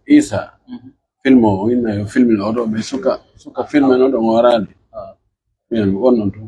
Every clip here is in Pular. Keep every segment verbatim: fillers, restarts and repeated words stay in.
Isa, filmo o, inna yo filmin oɗo, ɓe suka, suka filmen oɗo, o waraali. Ɓen, on non tun.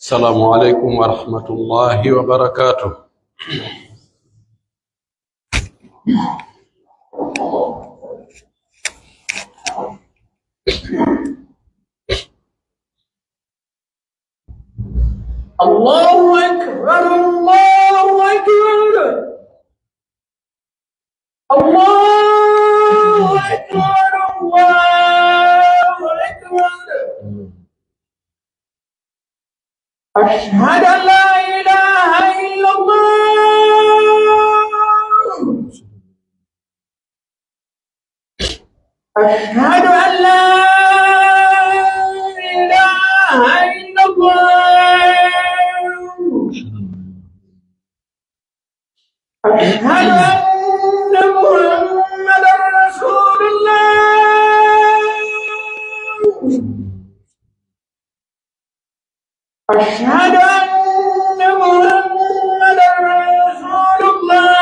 السلام عليكم ورحمة الله وبركاته. الله أكبر، الله أكبر، الله أكبر، الله أكبر. أشهد أن لا إله إلا الله. أشهد أن لا إله إلا الله. أشهد أن محمدا رسول الله. أشهد أن محمدا رسول الله.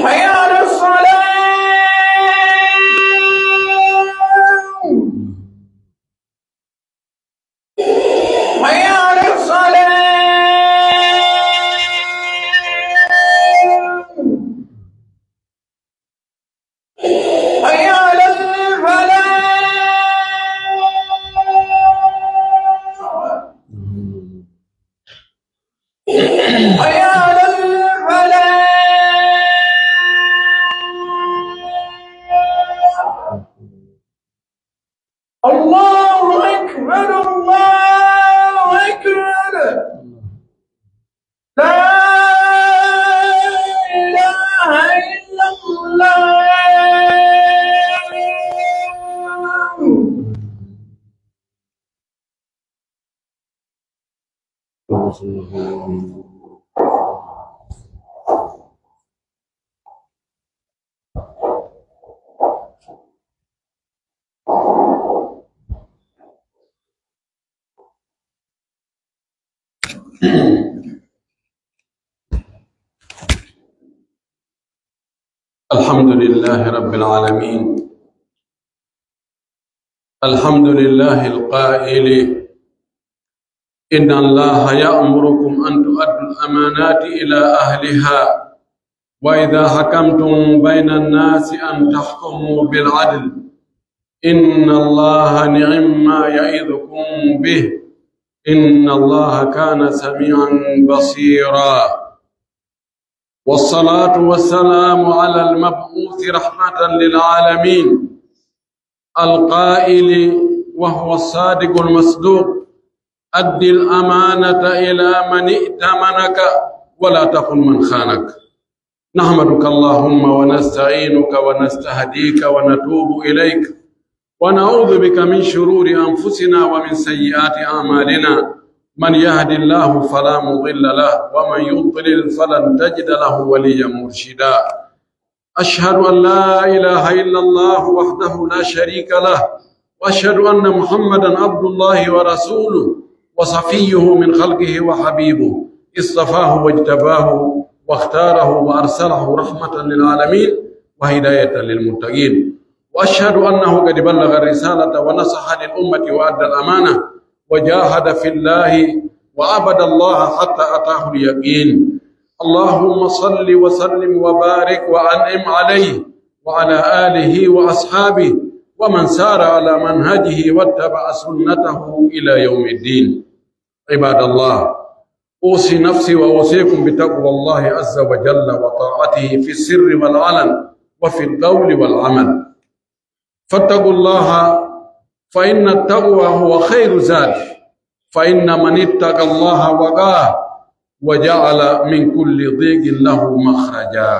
حي على الصلاة. حي على الصلاة. حي على الفلاح. حي على الفلاح. الله أكبر، الله أكبر. لا إله إلا الله. الحمد لله رب العالمين. الحمد لله القائل: إن الله يأمركم أن تؤدوا الأمانات إلى أهلها، وإذا حكمتم بين الناس أن تحكموا بالعدل، إن الله نعم ما يعظكم به، إن الله كان سميعا بصيرا. والصلاة والسلام على المبعوث رحمة للعالمين، القائل وهو الصادق المصدوق: أد الأمانة إلى من ائتمنك ولا تخن من خانك. نحمدك اللهم ونستعينك ونستهديك ونتوب إليك، ونعوذ بك من شرور أنفسنا ومن سيئات أعمالنا. من يهد الله فلا مضل له، ومن يضلل فلن تجد له وليا مرشدا. أشهد أن لا إله إلا الله وحده لا شريك له، وأشهد أن محمدا عبد الله ورسوله، وصفيه من خلقه وحبيبه، اصطفاه واجتباه واختاره وأرسله رحمة للعالمين وهداية للمتقين. وأشهد أنه قد بلغ الرسالة ونصح للأمة وأدى الأمانة وجاهد في الله وعبد الله حتى أتاه اليقين. اللهم صل وسلم وبارك وأنعم عليه وعلى آله وأصحابه ومن سار على منهجه واتبع سنته إلى يوم الدين. عباد الله، أوصي نفسي وأوصيكم بتقوى الله عز وجل وطاعته في السر والعلن وفي القول والعمل. فاتقوا الله، فإن التقوى هو خير زاد، فإن من اتقى الله وقاه وجعل من كل ضيق له مخرجا.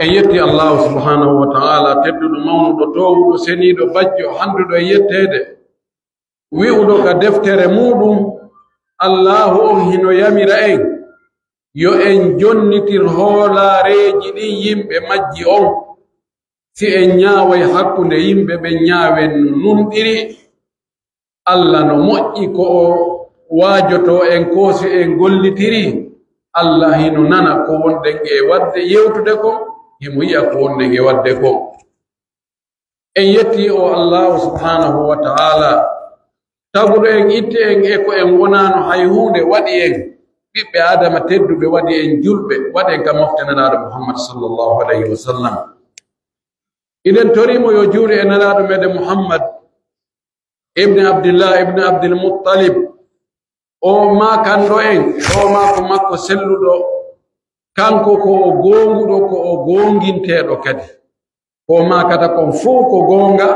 En yetti Allahu subhanahu wa ta'ala, tedduɗo, mawnuɗo, toowuɗo, seniiɗo, bajjo, handuɗo e yetteede, wi'uɗo ka deftere muuɗum, Allahu on hino yamira en yo en jonnitir hoolaareeji ɗin yimɓe majji on. Si en ñaaway hakkunde yimɓe ɓen ñaawen no nunɗiri, Alla no moƴƴi ko o waajotoo en koo si en gollitirii. Alla hino nana ko wonɗen e waɗde yewtude kon, himo yi'a ko wonɗen e waɗde kon. En yettii o Allaahu subhaanahu wa ta'aalaa, taguɗo en, itti en e ko en wonaano hay huunde, waɗi en ɓiɓɓe Aadama tedduɓe, waɗi en julɓe, waɗi en ka mofte Nelaaɗo Muhammad sallallaahu alayhi wa sallam. Hiɗen torii mo yo juulu e Nelaaɗo meɗen Muhammad ibn Abdillah ibn Abdil Muttalib, o maakanɗo en, o maako makko selluɗo, kanko ko o goonguɗo, ko o goonginteeɗo kadi. Ko o maakata kon fow ko goonga,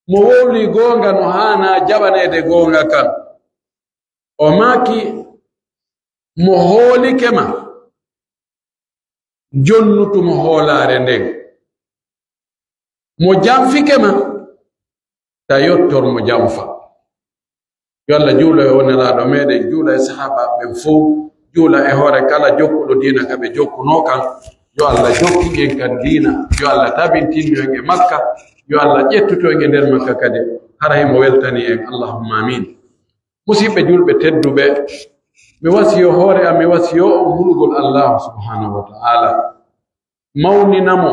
mo wowlii goonga no haanaa jaɓaneede goonga kan. O maaki, mo hoolike ma, jonnutu mo hoolaare nden. Mo janfike ma, ta yottor mo janfa. Yo Alla juulo e on Nelaaɗo meɗen, juula e sahaabaaɓe ɓen fow, juula e hoore kala jokkuɗo diina ka ɓe jokkunoo kan. Yo Alla jokkin en kan diina, yo Alla tabintin en e makka, yo Alla ƴettutu en e nder makka kadi, hara himo weltani en. Allahumma amin. Musiɓɓe julɓe tedduɓe, mi wasiyoo hoore am, mi wasiyoo on hulugol Allaahu subhaanahu wa ta'aalaa. Mawnina mo,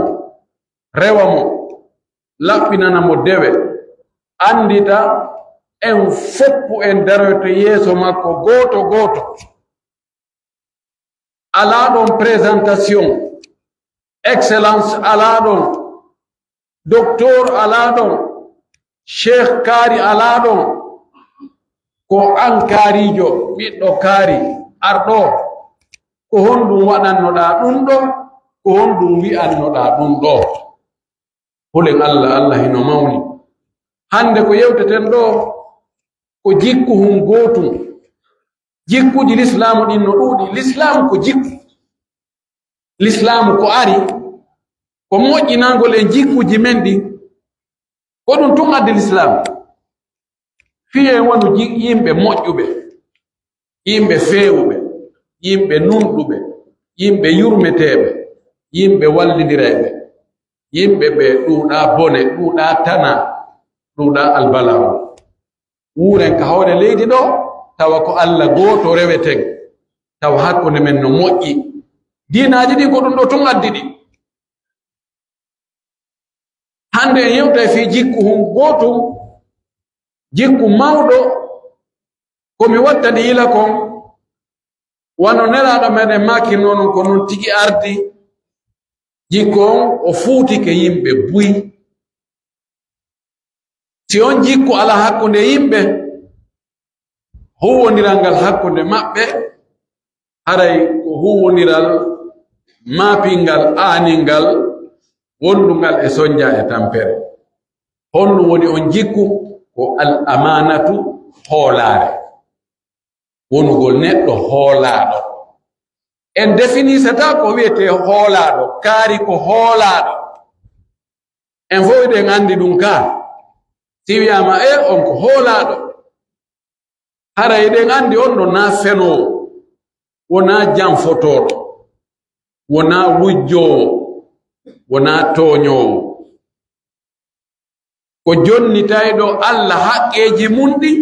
rewa mo, laɓɓinana mo dewe, anndita en foppu en daroyto yeeso makko gooto gooto. Alaa ɗon présentation, excellence alaa ɗon, docteur alaa ɗon, cheikh kaari alaa ɗon, ko an kaariijo, ɓiɗɗo kaari, arɗo, ko honɗun waɗannoɗaa ɗun ɗoo, ko honɗun wi'annoɗaa ɗun ɗoo? Hulen Alla, Alla hino mawni. Hannde ko yewteten ɗoo, ko jikkuhun gootun. Jikkuuji Lislaamu ɗin no ɗuuɗi. Lislaamu ko jikku. Lislaamu ko ari, ko moƴƴinangol en jikkuuji men ɗin. Ko ɗun tun addi Lislaamu. Fii en wonu ji-, yimɓe moƴƴuɓe, yimɓe feewuɓe, yimɓe nunɗuɓe, yimɓe yurmeteeɓe, yimɓe wallindirayɓe, yimɓe ɓe ɗuuɗaa bone, ɗuuɗaa tanaa, ɗuuɗaa albalaamu. Wuuren ka hoore leydi ɗoo, tawa ko Alla gooto reweten, tawa hakkunde men no moƴƴi. Diinaaji ɗin ko ɗun ɗoo tun addi ɗi. Hannde en yewtay fii jikku hun gootun, jikku mawɗo, ko mi wattani yila kon, wano Nelaaɗo meɗen maakirnoo non, ko non tigi ardi. Jikku on, o fuutike yimɓe buy. Si on jikku alaa hakkunde yimɓe, huuwondiral ngal hakkunde maɓɓe, haray ko huuwondiral maapingal, aaningal, wondungal e sonja e tampere. Honɗun woni on jikku? Ko al amaanatu, hoolaare. Wonugol neɗɗo hoolaaɗo. En definisataa ko wi'etee hoolaaɗo, kaari ko hoolaaɗo. En fow hiɗen anndi ɗun kaa. Si wi'aama, e, on ko hoolaaɗo, hara hiɗen anndi on ɗoo naa fenoowo, wonaa janfotooɗo, wonaa wujjoowo, wonaa tooñoowo. Ko jonnitayɗo Alla haqqeeji mun ɗin,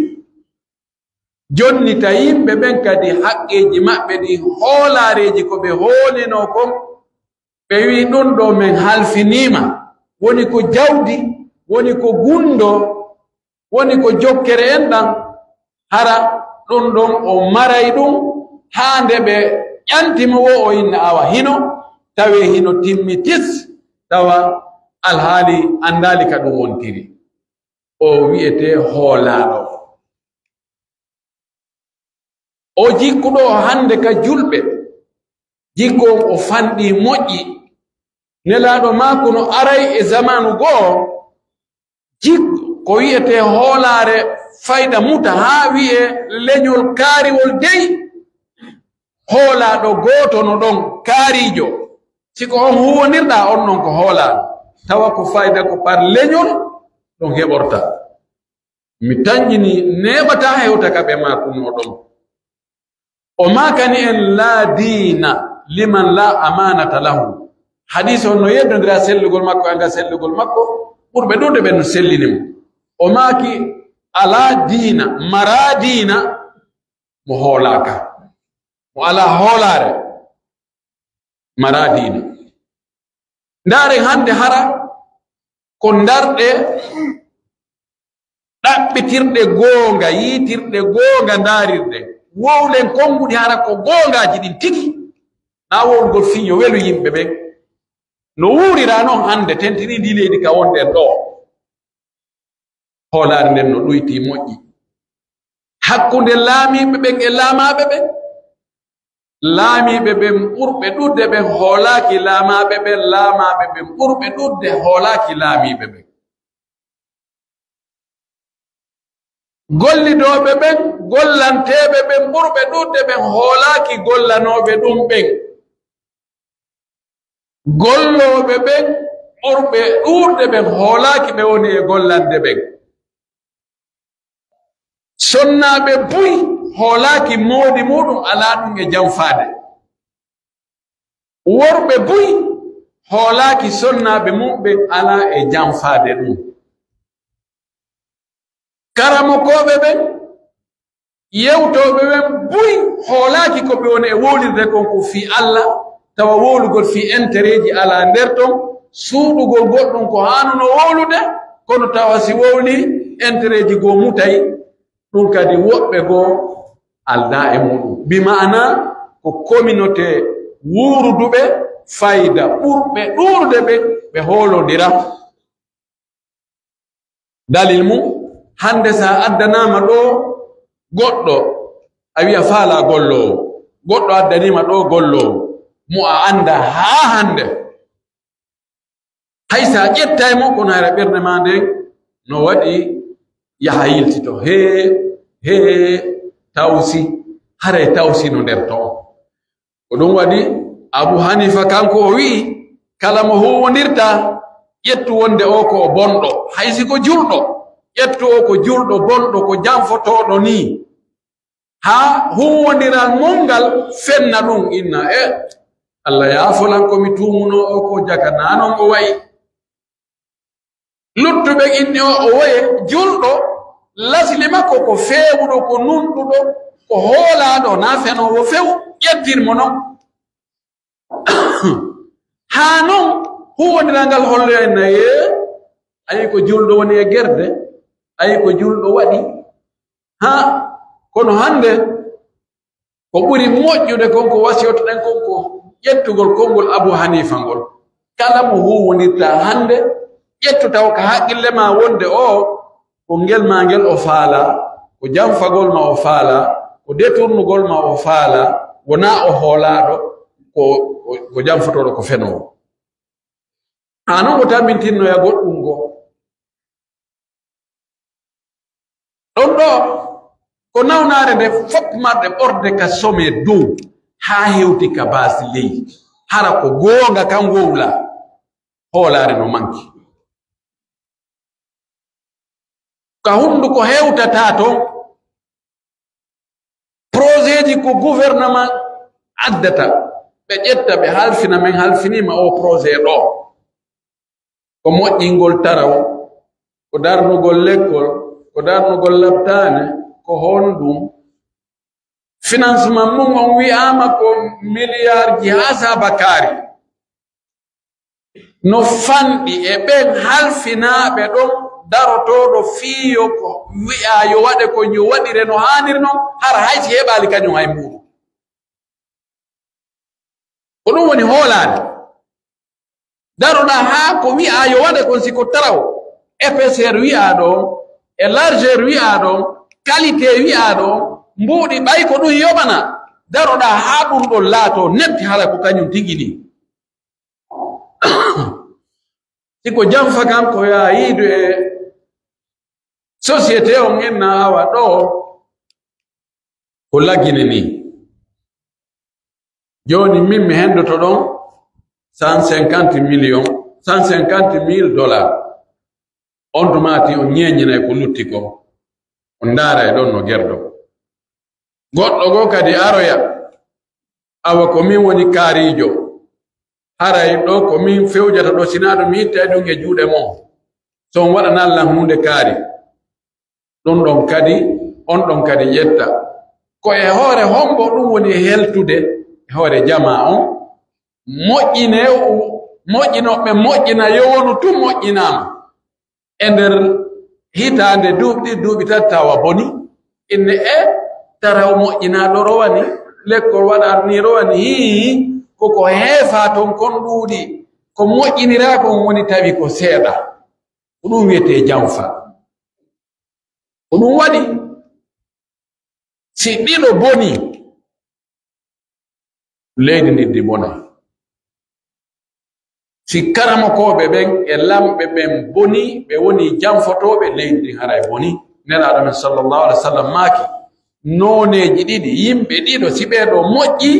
jonnita yimɓe ɓen kadi haqqeeji maɓɓe ɗin, hoolaareeji ko ɓe hoolinoo kon, ɓe wi'i, "Ɗun ɗoo men halfiniima, woni ko jawdi, woni ko gunndoo." woni ko jokkere en ɗan, hara ɗun ɗon o maray ɗun haa nde ɓe ƴanti mo wo o inna awa hino, tawee hino timmi tis, tawa alhaali anndaali ka ɗun wontiri. O wi'etee hoolaaɗo. O jikku ɗoo hannde ka julɓe, jikku on o fanɗii moƴƴi. Nelaaɗo maaku no aray e zamaanu goo, jikku ko wi'etee hoolaare fayda muta haa wi'ee leñol kaariwol dey, hoolaaɗo gooto no ɗon kaariijo. Si ko on huuwondirɗaa, on non ko hoolaaɗo. Tawa ko fayda ko par leñol ɗon heɓorta. Mi tanƴini neeɓataa hewta ka ɓe maakunoo ɗon. O maakani en, "Laa diina liman laa amaanata lahu." Hadiis on no yeddondira sellugol makko e annda sellugol makko, ɓurɓe ɗuuɗude ɓen no sellini mo. O maaki, "Alaa diina, maraa diina, mo hoolaaka, mo alaa hoolaare." Maraa diina. Ndaaren hannde hara ko ndarɗe ɗaɓɓitirɗe goonga, yiitirɗe goonga, ndaarirɗe. Wowlen konnguɗi hara ko goongaaji ɗin tigi. Naa wowlugol fii yo welu yimɓe ɓen. No wuuriraa non hannde, tentinii ndii leydi ka wonɗen ɗoo. Hoolaare nden no ɗuytii moƴƴi. Hakkunde laamiiɓe ɓen e laamaaɓe ɓen, laamiiɓe ɓen ɓurɓe ɗuuɗude ɓen hoolaaki laamaaɓe ɓen, laamaaɓe ɓen ɓurɓe ɗuuɗude hoolaaki laamiiɓe ɓen. Gollidooɓe ɓen, gollanteeɓe ɓen ɓurɓe ɗuuɗude ɓen hoolaaki gollanooɓe ɗum ɓen. Gollooɓe ɓen ɓurɓe ɗuuɗude ɓen hoolaaki ɓe woni e gollande ɓen. Sonnaaɓe buy hoolaaki moodi muuɗum alaa ɗum e janfaade. Worɓe buy hoolaaki sonnaaɓe mum ɓen alaa e janfaade ɗum. Karamokooɓe ɓen, yewtooɓe ɓen buy hoolaaki ko ɓe woni e wowlirde kon ko fii Alla, tawa wowlugol fii entereeji alaa nder ton, suuɗugol goɗɗum ko haanuno wowlude, kono tawa si wowlii entereeji goo mutay, ɗum kadi woɓɓe goo aldaa e muuɗum. Bi maana ko kominote wuuruduɓe fayda ɓurɓe ɗuuɗude ɓe, ɓe hoolondira. Dalil mum, hannde si a addanaama ɗoo goɗɗo, a wi'a faalaa golloowo, goɗɗo addanii ma ɗoo golloowo, mo a anndaa haa hannde. Hay si a ƴettaay mo, kono hara ɓernde maa nden no waɗi yaha yiltito. Hee, hee, tawsi, haray tawsi no nder ton. Ko ɗum waɗi Abu Hanifa kanko o wi'i, kala mo huuwondirta, ƴettu wonde o ko o bonɗo. Hay si ko julɗo, ƴettu o ko julɗo bonɗo, ko janfotooɗo nii. Haa huuwondiral mon ngal fenna ɗum, inna, e, Alla yaafolan ko mi tuumunoo o ko jaka, naa non o wa'i. Luttuɓe inni o, o woye julɗo, lasli makko ko feewuɗo, ko nunɗuɗo, ko hoolaaɗo, naa fenoowo few, ƴettir mo non. Haa non huuwondiral ngal holloyay na, yee, ayi ko julɗo woni e gerde, ayi ko julɗo waɗi. Haa, kono hannde, ko ɓuri moƴƴude kon, ko wasiyotoɗen kon, ko ƴettugol konngol Abu Hanifa ngol. Kala mo huuwondirta hannde, ƴettu taw ka haqqille maa wonde o, ko ngel maa ngel o faalaa, ko janfagol ma o faalaa, ko deturnugol ma o faalaa, wonaa o hoolaaɗo, ko, ko, ko janfotooɗo, ko fenoowo. Haa non o tambintinnoya goɗɗum goo. Ɗon ɗoo ko nawnaare nde fop marɗe ɓorde ka sommet dow, haa hewti ka baasi ley. Hara ko goonga kan wowla, hoolaare no manki. Ka hunduko hewtataa ton, projetji ko gouvernement addata, ɓe ƴetta, ɓe halfina, men halfiniima o projet ɗoo. Ko moƴƴingol taraw, ko darnugol lekkol, ko darnugol laptaane, ko honɗum? Financement mum on wi'aama ko miliyarji haa saabakaari. No fanɗi e ɓen halfinaaɓe ɗon darotooɗo fii yo ko wi'aa yo waɗe kon, yo waɗire no haaniri non, hara hay si heɓaali kañun hay muuɗun. Ko ɗun woni hoolaare. Daroɗaa haa ko wi'aa yo waɗe kon, si ko taraw, épaisseur wi'aa ɗon, e largeur wi'aa ɗon, qualité wi'aa ɗon, mbuuɗi ɓay ko ɗun yoɓana, daroɗaa haa ɗun ɗon laatoo netti hara ko kañun tigi nii. Si ko janfa kan ko yaa yiidu e société on en na awa ɗoo ko Lagine nii. Jooni min mi hendoto ɗon cent cinquante millions, cent cinquante mille dollars. On tuma ti on ñeeñinay ko lutti kon. On ndaaray ɗon no gerdo. Goɗɗo goo kadi aroya, awa ko min woni kaariijo. Haray ɗoo ko min fewjata ɗoo, sinaa ɗun mi ittay ɗun e juuɗe mon. So on waɗanan lan huunde kaari. Ɗun ɗon kadi, on ɗon kadi ƴetta. Ko e hoore hombo ɗun woni heltude e hoore jamaa on? Moƴƴinee, moƴƴinooɓe moƴƴina, yo wonu tun moƴƴinaama. E nder hitaande duuɓi ɗiɗi, duuɓi tati tawa boni. Inne e taraw moƴƴinaa ɗo rowani, lekkol waɗaa nii rowani, hii, ko ko heefaa ton kon ɗuuɗi. Ko moƴƴiniraa kon woni tawi ko seeɗa. Ko ɗun wi'etee janfa. Ko ɗun waɗi, si ɗiɗo bonii, leydi ndin ndi bonay. Si karamokooɓe ɓen e lamɓe ɓen bonii, ɓe wonii janfotooɓe, leydi ndin haray bonii. Nelaaɗo men sallallahu alaihi wasallam maaki, nooneeji ɗiɗi, yimɓe ɗiɗo, si ɓee ɗoo moƴƴii,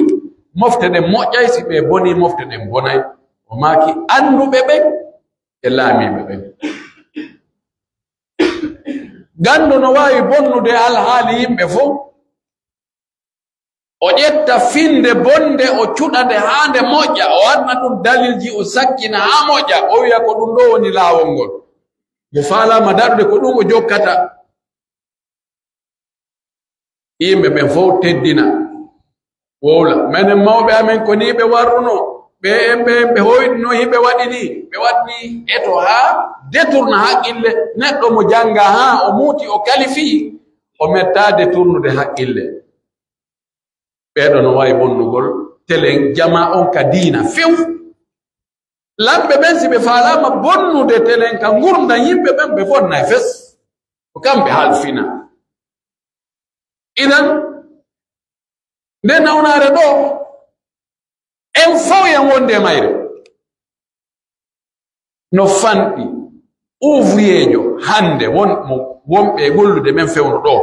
mofte ɗen moƴƴay, si ɓee bonii, mofte ɗen bonay. O maaki, annduɓe ɓen e laamiiɓe ɓen. Ganndo no waawi bonnude alhaali yimɓe fow. O ƴetta finnde bonnde, o cuɗa nde haa nde moƴƴa, o adna ɗun dalilji, o sakkina haa moƴƴa, o wi'a ko ɗun ɗoo woni laawol ngol. Mo faalaama daɗude ko ɗun o jokkata. Yimɓe ɓen fow teddina, wowla. Menen mawɓe amen ko nii ɓe warruno, ɓe en ɓe, ɓe hoyɗino, hiɓe waɗi nii, ɓe waɗi nii, eto haa détourna haqqille. Neɗɗo mo jannga haa o muuti, o kalifii, o mettaa détournude haqqille. Ɓee ɗoo no waawi bonnugol telen jamaa on ka diina few. Lamɓe ɓen, si ɓe faalaama bonnude telen ka ngurndan yimɓe ɓen, ɓe bonnay fes. Ko kamɓe halfina. Idan, nde nawnaare ɗoo, en fow en wondi e mayre. No fanɗi ouvrier jo hannde won-, mo wonɓe e gollude men fewndo ɗoo.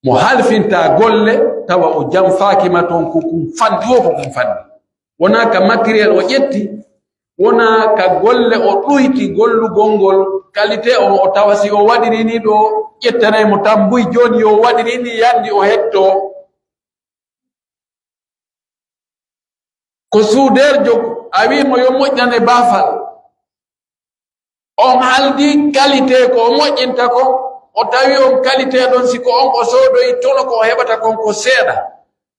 Mo halfinta golle, tawa o janfaaki ma ton, ko kun fanɗi, wo ko kun fanɗi. Wonaa ka matériel o ƴetti, wonaa ka golle o ɗuyti gollugol ngol, qualité on o tawa si o waɗiri nii ɗoo, ƴettanay mo tambuy, jooni yo o waɗiri nii yandi o hettoo. Ko suudeerjo, a wi'i mo yo moƴƴane baafal. On haldi qualité ko o moƴƴinta kon, o tawi on qualité ɗon, si ko on o soodoyi tono ko o heɓata kon ko seeɗa.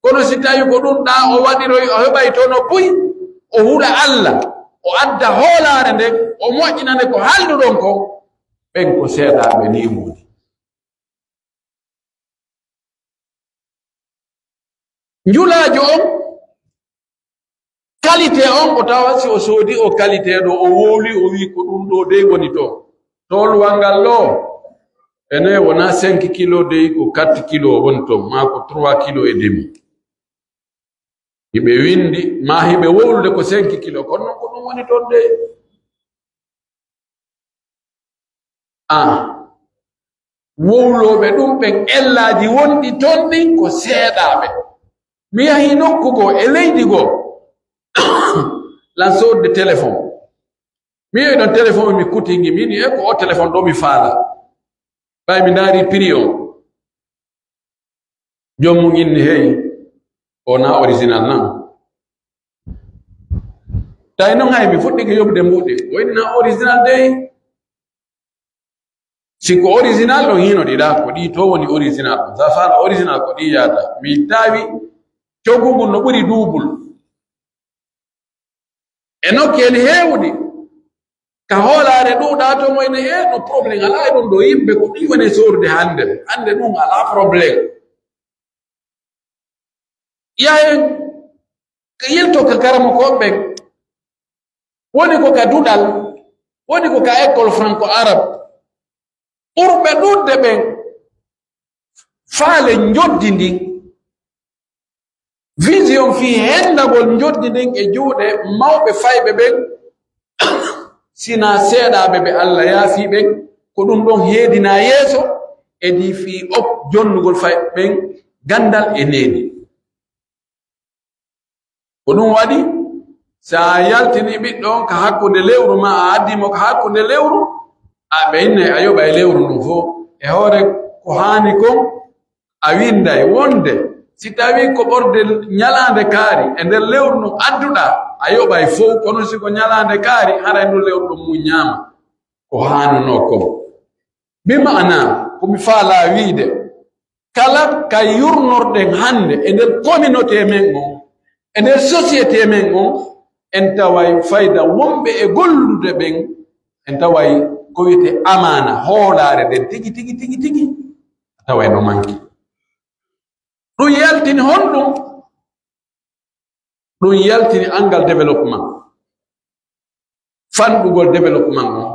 Kono si tawi ko ɗun ɗaa o waɗiroyi, o heɓay tono buy, o hula Alla, o adda hoolaare nden, o moƴƴina nde ko halduɗon kon, ɓen ko seeɗaaɓe nii woni. Njulaajo on, qualité on, o tawa si o soodi o qualité ɗoo, o wowli, o wi'i ko ɗun ɗoo dey woni ton. Tooluwal ngal ɗoo, ene wonaa cinq kilo dey, ko quatre kilo woni ton, maa ko trois kilo et demi. Hiɓe windi, maa hiɓe wowlude ko cinq kilo, kono non ko ɗun woni ton dey. Ah, wowlooɓe ɗun ɓen, ellaaji wonɗi ton ɗin ko seeɗaaɓe. Mi yahi nokku goo e leydi goo, lan soodde telefon. Mi yehi ɗon telefon, mi kutingi, mi wi'i, "E ko o telefon ɗoo mi faala." Ɓay mi ndaari prix on. Joom mun inni, "Hey, o na original nan." Tawi non hay mi fuɗɗike yoɓude mbuuɗi. O inni, "Na original dey." Si ko original ɗon hino ɗiɗa, ko ɗi to woni original ɗon. Sa faala original ko ɗi yaata. Mi tawi coggu ngun no ɓuri double. E nokkeeli heewuɗi, Ka hoolaare ɗuuɗaa to mo ene, e no problème alaa e ɗum ɗo yimɓe, ko ɗum woni sorude hannde. Hannde ɗum alaa problème. Yahen ka yilto ka karamokooɓe ɓen. Woni ko ka duɗal, woni ko ka école franco-arabe. Ɓurɓe ɗuuɗde ɓen faale njoddi ndin. Vision fii hendagol njoddi ndin e juuɗe mawɓe fayɓe ɓen, sinaa seeɗaaɓe ɓe Alla yaafii ɓen, ko ɗum ɗon heedinaa yeeso, e dii fii op jonnugol fayɓe ɓen ganndal e needi. Ko ɗum waɗi, si a yaltini ɓiɗɗo on ka hakkunde lewru maa a addi mo ka hakkunde lewru, a ɓe inne a yoɓa e lewru ndun fow. E hoore ko haani kon, a winnday wonde si tawii ko ɓorde ñalaande kaari e nder lewru ndun adduɗaa, a yoɓay fow, kono si ko ñalaande kaari, haray ndun lewru ɗun muññaama ko haanunoo kon. Bi ma'ana, ko mi faalaa wi'ude, kala ka yurnorɗen hannde e nder communauté men on, e nder société men on, en taway fayda wonɓe e gollude ɓen, en taway ko wi'etee amaana, hoolaare nden tigi, tigi, tigi, tigi, a taway no manki. Ɗum yaltini honɗum? Ɗum yaltini anngal développement, fanɗugol développement on.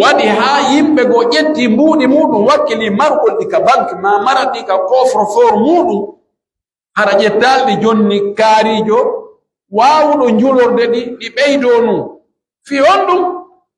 Waɗi haa yimɓe goo ƴetti mbuuɗi muuɗum, wakkili marugol ɗi ka banque, maa mara ɗi ka coffre-fort muuɗum, hara ƴettaali ɗi jonni kaariijo waawuɗo njulorde ɗi, ɗi ɓeydoo nun. Fii honɗum?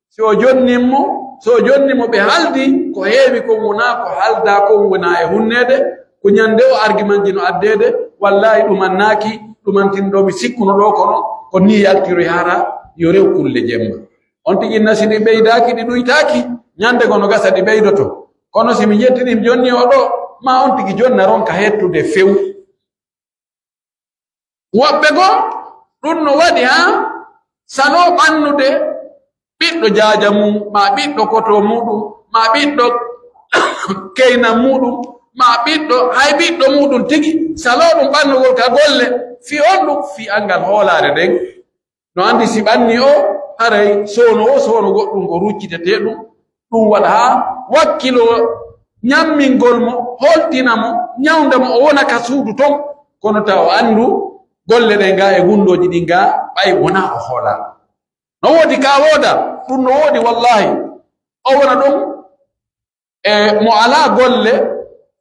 Si o jonnin mo, si o jonni mo, ɓe haaldi ko heewi kon wonaa ko haaldaa kon wonaa e hunneede, ko ñande o argumentji no addeede, wallaahi ɗumannaaki, ɗumantin ɗo mi sikkuno ɗo kono, ko nii yaltiroy hara yo rew kulle jemma. On tigi na si ɗi ɓeydaaki, ɗi ɗuytaaki, ñande goo no gasa ɗi ɓeydoto. Kono si mi ƴetti ɗi mi jonni o ɗo, maa on tigi jonna ronka hettude few. Woɓɓe goo, ɗum no waɗi haa saloo ɓannude ɓiɗɗo jaaja mum, maa ɓiɗɗo koto muuɗum, maa ɓiɗɗo keyna muuɗum, maa ɓiɗɗo, hay ɓiɗɗo muuɗum tigi, saloo ɗum ɓannugol ka golle, fii on ɗum, fii anngal hoolaare nden. No anndi si ɓanni o, haray soono o, soono goɗɗum ko ruccitetee ɗum, ɗum waɗa haa wakkiloo ñammingol mo, holtina mo, ñawnda mo, o wona ka suudu ton. Kono tawa o anndu golle ɗen ga e gundooji ɗin ga, ɓay wonaa o hoolaa. No woodi ka wooda, ɗum no woodi wallaahi. O wona ɗum e mo alaa golle,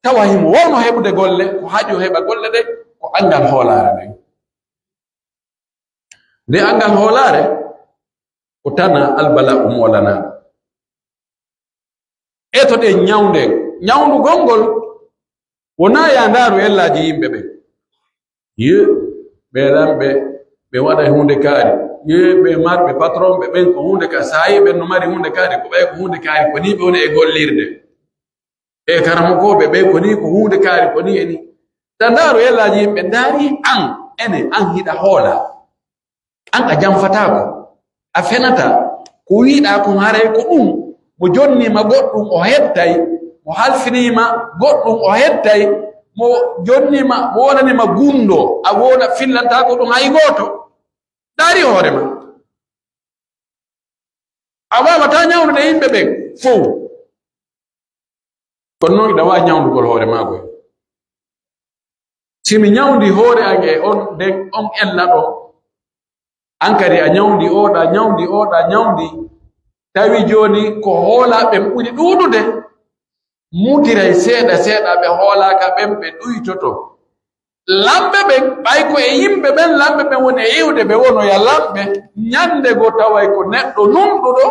tawa himo wawno heɓude golle, ko haaju heɓa golle ɗen, ko anngal hoolaare nden. Nde anngal hoolaare, ko tana albala'u moolanaaɗo. Etoɗen ñawnden. Ñawndugol ngol wonaa yaa ndaaru ellaaji yimɓe ɓen. Ye, ɓe lamɓe, ɓe waɗa huunde kaari. Ye, ɓe marɓe patron ɓe ɓen ko huunde ka saayi ɓen no mari huunde kaari, ko ɓay ko huunde kaari, ko nii ɓe woni e gollirde. E karamokooɓe ɓe ko nii ko huunde kaari, ko nii e nii. Ta ndaaru ellaaji yimɓe, ndaari an, ene, an hiɗa hoola. An a janfataako, a fenataa, ko wi'uɗaa kon haray ko ɗum, mo jonniima goɗɗum o hettay, mo halfiniima goɗɗum o hettay, mo jonniima, mo wonaniima gunndoo, a wona fillantaako ɗum hay gooto. Ndaari hoore ma. A waawataa ñawnude yimɓe ɓen fow. Kono non hiɗa waawi ñawndugol hoore maa koy. Si mi ñawndi hoore an e on, nden on ella ɗo, an kadi a ñawndi oɗa, ñawndi oɗa, ñawndi. Tawi jooni ko hoolaa ɓen ɓuri ɗuuɗude, mutiray seeɗa seeɗa ɓe hoolaaka ɓen ɓe ɗuytoto. Lamɓe ɓen, ɓay ko e yimɓe ɓen, lamɓe ɓen woni e iwde, ɓe wonoya lamɓe. Ñande goo taway ko neɗɗo nunɗuɗo,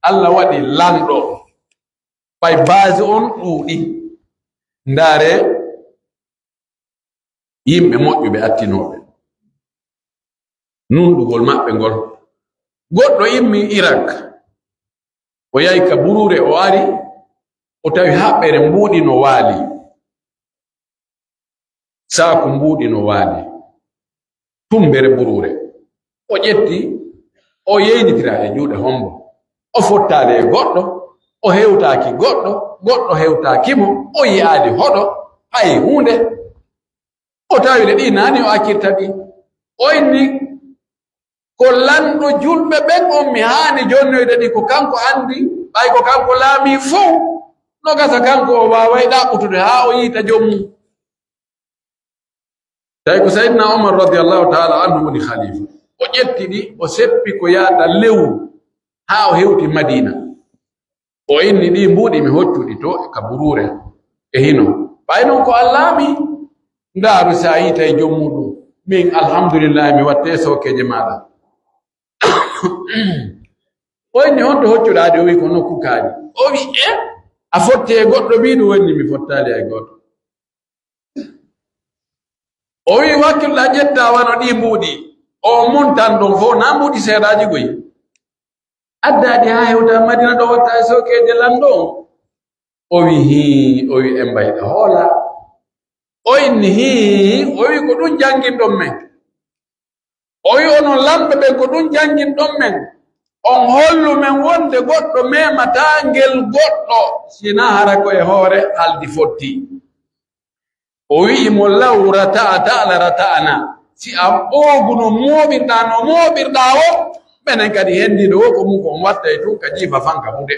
Alla waɗi lanɗo. Ɓay baasi on ɗuuɗi. Ndaaree yimɓe moƴƴuɓe attinooɓe. Nunɗugol maɓɓe ngol. Goɗɗo immii Irak. O yahi ka buruure, o ari, o tawi haɓɓere mbuuɗi no waali. Saaku mbuuɗi no waali. Tumbere buruure. O ƴetti, o yeynitira e juuɗe hombo. O fottaali e goɗɗo, o hewtaaki goɗɗo, goɗɗo hewtaaki mo, o yi'aali hoɗo, hay huunde. O tawi le ɗi naani o accirta ɗi. O inni, Ko lanɗo julɓe ɓen on mi haani jonnoyde ɗi, ko kanko anndi, ɓay ko kanko laamii fow, no gasa kanko o waaway ɗaɓɓutude haa o yiita jom mum. Tawi ko Sayyidina Umar radiyallahu ta'ala anhu woni khalifa. O ƴetti ɗi, o seppi ko yaata lewru haa o hewti Madina. O inni ɗi mbuuɗi mi hoccu ɗi to ka buruure e hino. Ɓay non ko Alla mi ndaaru si a yiitay jom muɗum. Min alhamdulillahi mi watte sookeeje maaɗa. O inni honto hoccuɗaa ɗi? O wi ko nokku kaaɗi. O wi e a fotti e goɗɗo mbiɗum? O inni mi fottaali e goɗɗo. O wi'i, wakkilɗaa ƴettaa wano ɗii mbuuɗi, o montan ɗon fow, naa mbuuɗi seeɗaaji goy. Addaa ɗi haa hewta Madina ɗo watta e sookeeje lanɗo on. O wi'i, hii, o wi'i, en mbayɗa hoola. O inni, hii, o wi'i, ko ɗum jannginɗon men. O wi'i, onon lamɓe ɓen, ko ɗum jannginɗon men. On hollu men wonde goɗɗo memataa ngel goɗɗo, si naa hara ko e hoore haldi fotti. O wi'i mo, law rata'ata la rata'na. Si a ɓooguno mooɓirɗaa no mooɓirɗaa o, menen kadi henndiiɗo o ko mun ko on wattay tun ka jiifa fanka buɗe.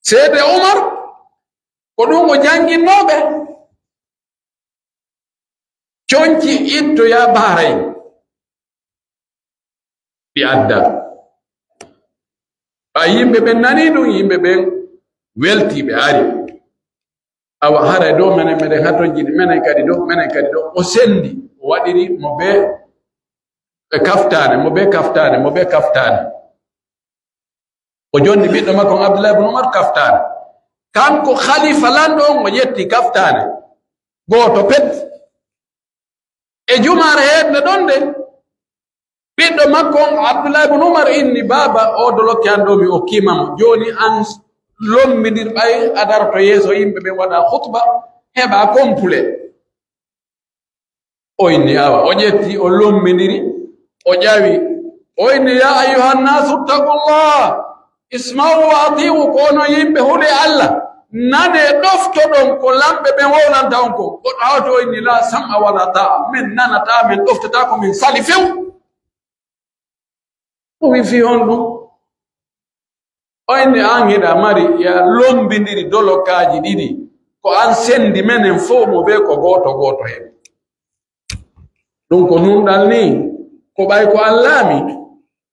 Seede Umar, ko ɗum o jannginnooɓe. Conci ittoyaa Bahrain. Ɗi adda. Ɓay yimɓe ɓen nanii ɗum, yimɓe ɓen weltii, ɓe ari. Awa haray ɗo menen meɗen hatonjini, menen kadi ɗo, menen kadi ɗo. O sendi, o waɗiri mo be, ɓe kaftaane, mo be kaftaane, mo be kaftaane. O jonni ɓiɗɗo makko on Abdullahi ibn Umar kaftaane. Kanko khalifa lanɗo on, o ƴetti kaftaane gooto pet. E jumaare heednde ɗon nde, ɓiɗɗo makko on, Abdullahi ibn Umar, inni, baaba, oo dolokke an ɗoo mi okkiima mo. Jooni an lombindir ɓay a daroto yeeso yimɓe ɓen waɗa khutba, heɓa kompule. O inni, awa, o ƴetti, o lombindiri, o ƴawi. O inni, ya ayyuhan nasu ttaqullah, isma'u wa ati'u, ko onon yimɓe, hulee Allah, nanee, ɗoftoɗon ko lamɓe ɓen wowlanta on kon. Goɗɗo hawti o inni, la sam'a wala ta'a, min nanataa, min ɗoftataa, ko min sali few. O wi'i, fii honɗum? O inni, an hiɗa mari, ya lombindiri dolokaaji ɗiɗi, ko an sendi menen fow mo be ko gooto gooto hen. Ɗum ko nunɗal nii, ko ɓay ko an laami,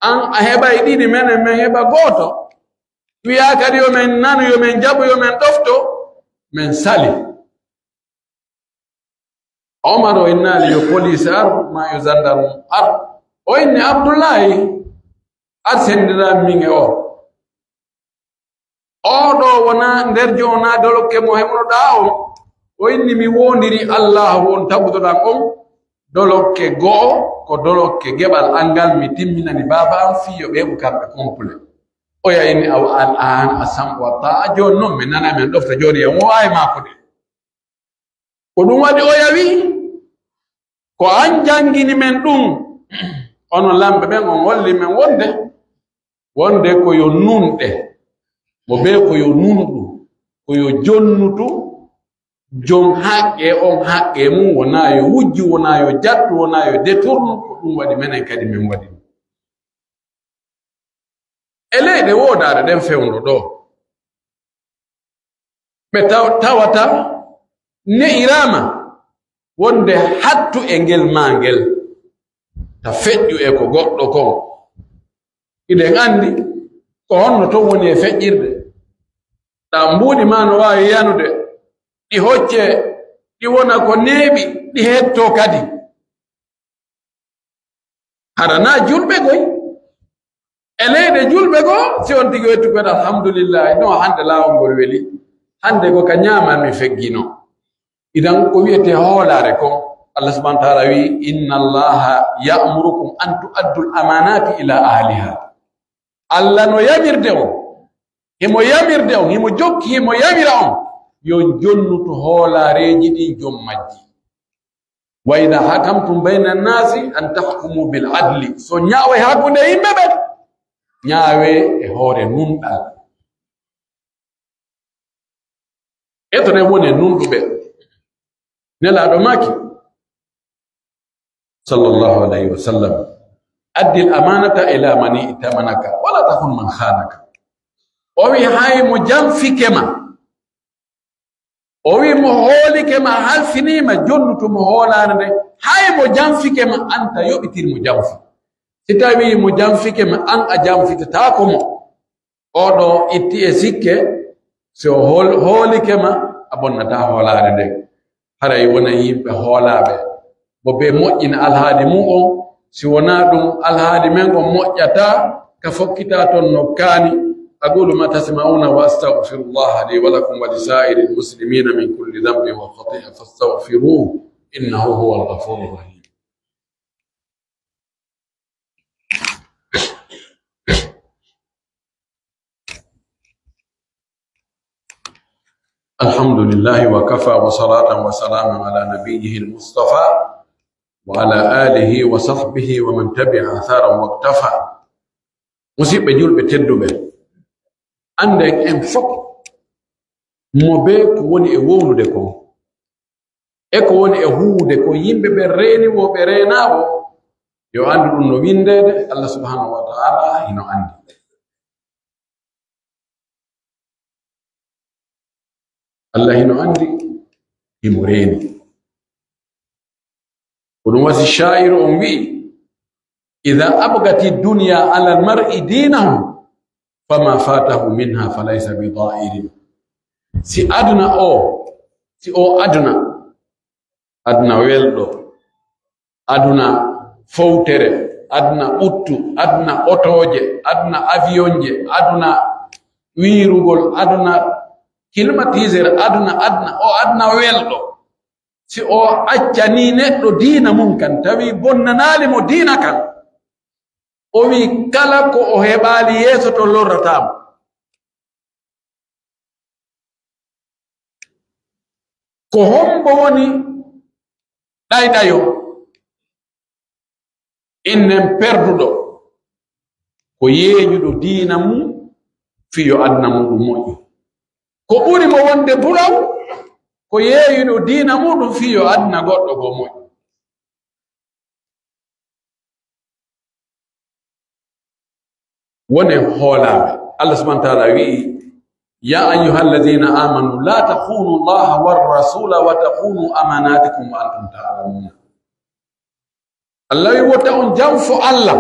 an a heɓay ɗiɗi, menen men heɓa gooto. Wi'aa kadi yo men nanu, yo men jaɓu, yo men ɗofto, men sali. Omar o innaali yo police ar, maa yo gendarme ar. O inni, Abdullahi, ar sendiraa min e o. Oo ɗoo wonaa nder joonaa dolokke mo heɓunoɗaa on. O inni, mi woondiri Allaahu on taguɗoɗan on. Dolokke go'o ko dolokke geɓal an ngal mi timminani baaba an fii yo ɓe heɓu kamɓe kompule. Oya inni, awa an, an a sam'u wa ta'a, jooni non mi nana men ɗofta jooni e mo waawi maa ko de. Ko ɗum waɗi oya wi'i, ko an janngini men ɗum. Onon lamɓe ɓen, on holli men wonde, wonde ko yo nunɗe, mo bee ko yo nunɗu, ko yo jonnutu, jon haqqee on haqqee mum, wonaa yo wujju, wonaa yo jattu, wonaa yo deturnu, ko ɗum waɗi menen kadi men waɗi ɗum. E leyɗe woodaare ɗen fewndo ɗoo, ɓe taw-, tawata ne'iraama wonde hattu e ngel maa ngel, ta feƴƴu e ko goɗɗo kon. Hiɗen anndi ko honno ton woni e feƴƴirde. Ɗa mbuuɗi maa no waawi yanude, ɗi hoccee, ɗi wona ko neeɓi, ɗi hettoo kadi. Hara naa julɓe goy. E leyɗe julɓe goo, si on tigi wettu kon, alhamdulillahi, no hannde laawol ngol weli. Hannde ko ka ñaama mi feggino. Idan ko wi'etee hoolaare kon, Allah subhanahu wa ta'ala wi'i, inna Allaha ya'murukum an tu'addul amanati ila ahliha. Allah no yamirde on, himo yamirde on, himo jokki, himo yamira on, yo jonnutu hoolaareeji ɗin jom majji. Wa idha hakamtum bayna nnaasi an tahkumu bil adli. So ñaaway hakkunde yimɓe ɓen, ñaawee e hoore nunɗal. Etoɗen woni e nunɗuɓe. Nelaaɗo maaki, sallallahu alayhi wa sallam, أد الأمانة إلى من ائتمنك ولا تخن من خانك. O wi'i, hay mo janfike ma, o wi'i, mo hoolike ma, halfinii ma, jonnutu mo hoolaare nden, hay mo janfike ma, an ta yoɓitir mo janfi. Si tawii mo janfike ma, an a janfitataako mo, oo ɗoo itti e sikke, si o hool-, hoolike ma, a bonnataa hoolaare nden. Haray wonan yimɓe hoolaaɓe, mo ɓe moƴƴina alhaali mun on, si wonaa ɗun, alhaali men on moƴƴataa, ka fokkitaa ton no kaani. أقول ما تسمعون وأستغفر الله لي ولكم ولسائر المسلمين من كل ذنب وخطيئة فاستغفروه إنه هو الغفور الرحيم. الحمد لله وكفى وصلاة وسلام على نبيه المصطفى وعلى آله وصحبه ومن تبع أثره واقتفى. Musiɓɓe julɓe tedduɓe, annden en fof mo bee ko woni e wowlude kon, e ko woni e huuwude kon, yimɓe ɓe reeni woo, ɓe reenaa woo, yo anndu ɗun no winndeede, Allah subhanahu wa ta'ala hino anndi. Allah hino anndi, himo reeni. Ko ɗun wasi shaa'iru on wi'i, إذا أبغت الدنيا على المرء دينه فما فاته منها فليس بضائر. Si aduna o, si o aduna, aduna welɗo, aduna fowtere, aduna ɓuttu, aduna otooje, aduna avionje, aduna wiirugol, aduna climatiseur, aduna, aduna, o aduna welɗo. Si o accanii neɗɗo diina mun kan, tawi bonnanaali mo diina kan, o wi'i kala ko o heɓaali yeeso ton lorrataa mo. Ko hombo woni ɗayɗayo? Innen perduɗo ko yeeyuɗo diina mun fii yo aduna mun ɗun moƴƴu. Ko ɓuri mo wonde bulaw ko yeeyuɗo diina mun ɗun fii yo aduna goɗɗo goo moƴƴu. Wonen hoolaaɓe. Allah subhanahu wa ta'ala wi'i, يا أيها الذين آمنوا لا تخونوا الله والرسول وتخونوا أماناتكم وأنتم تعلمون. Allah wi'i, wota on janfo Allah,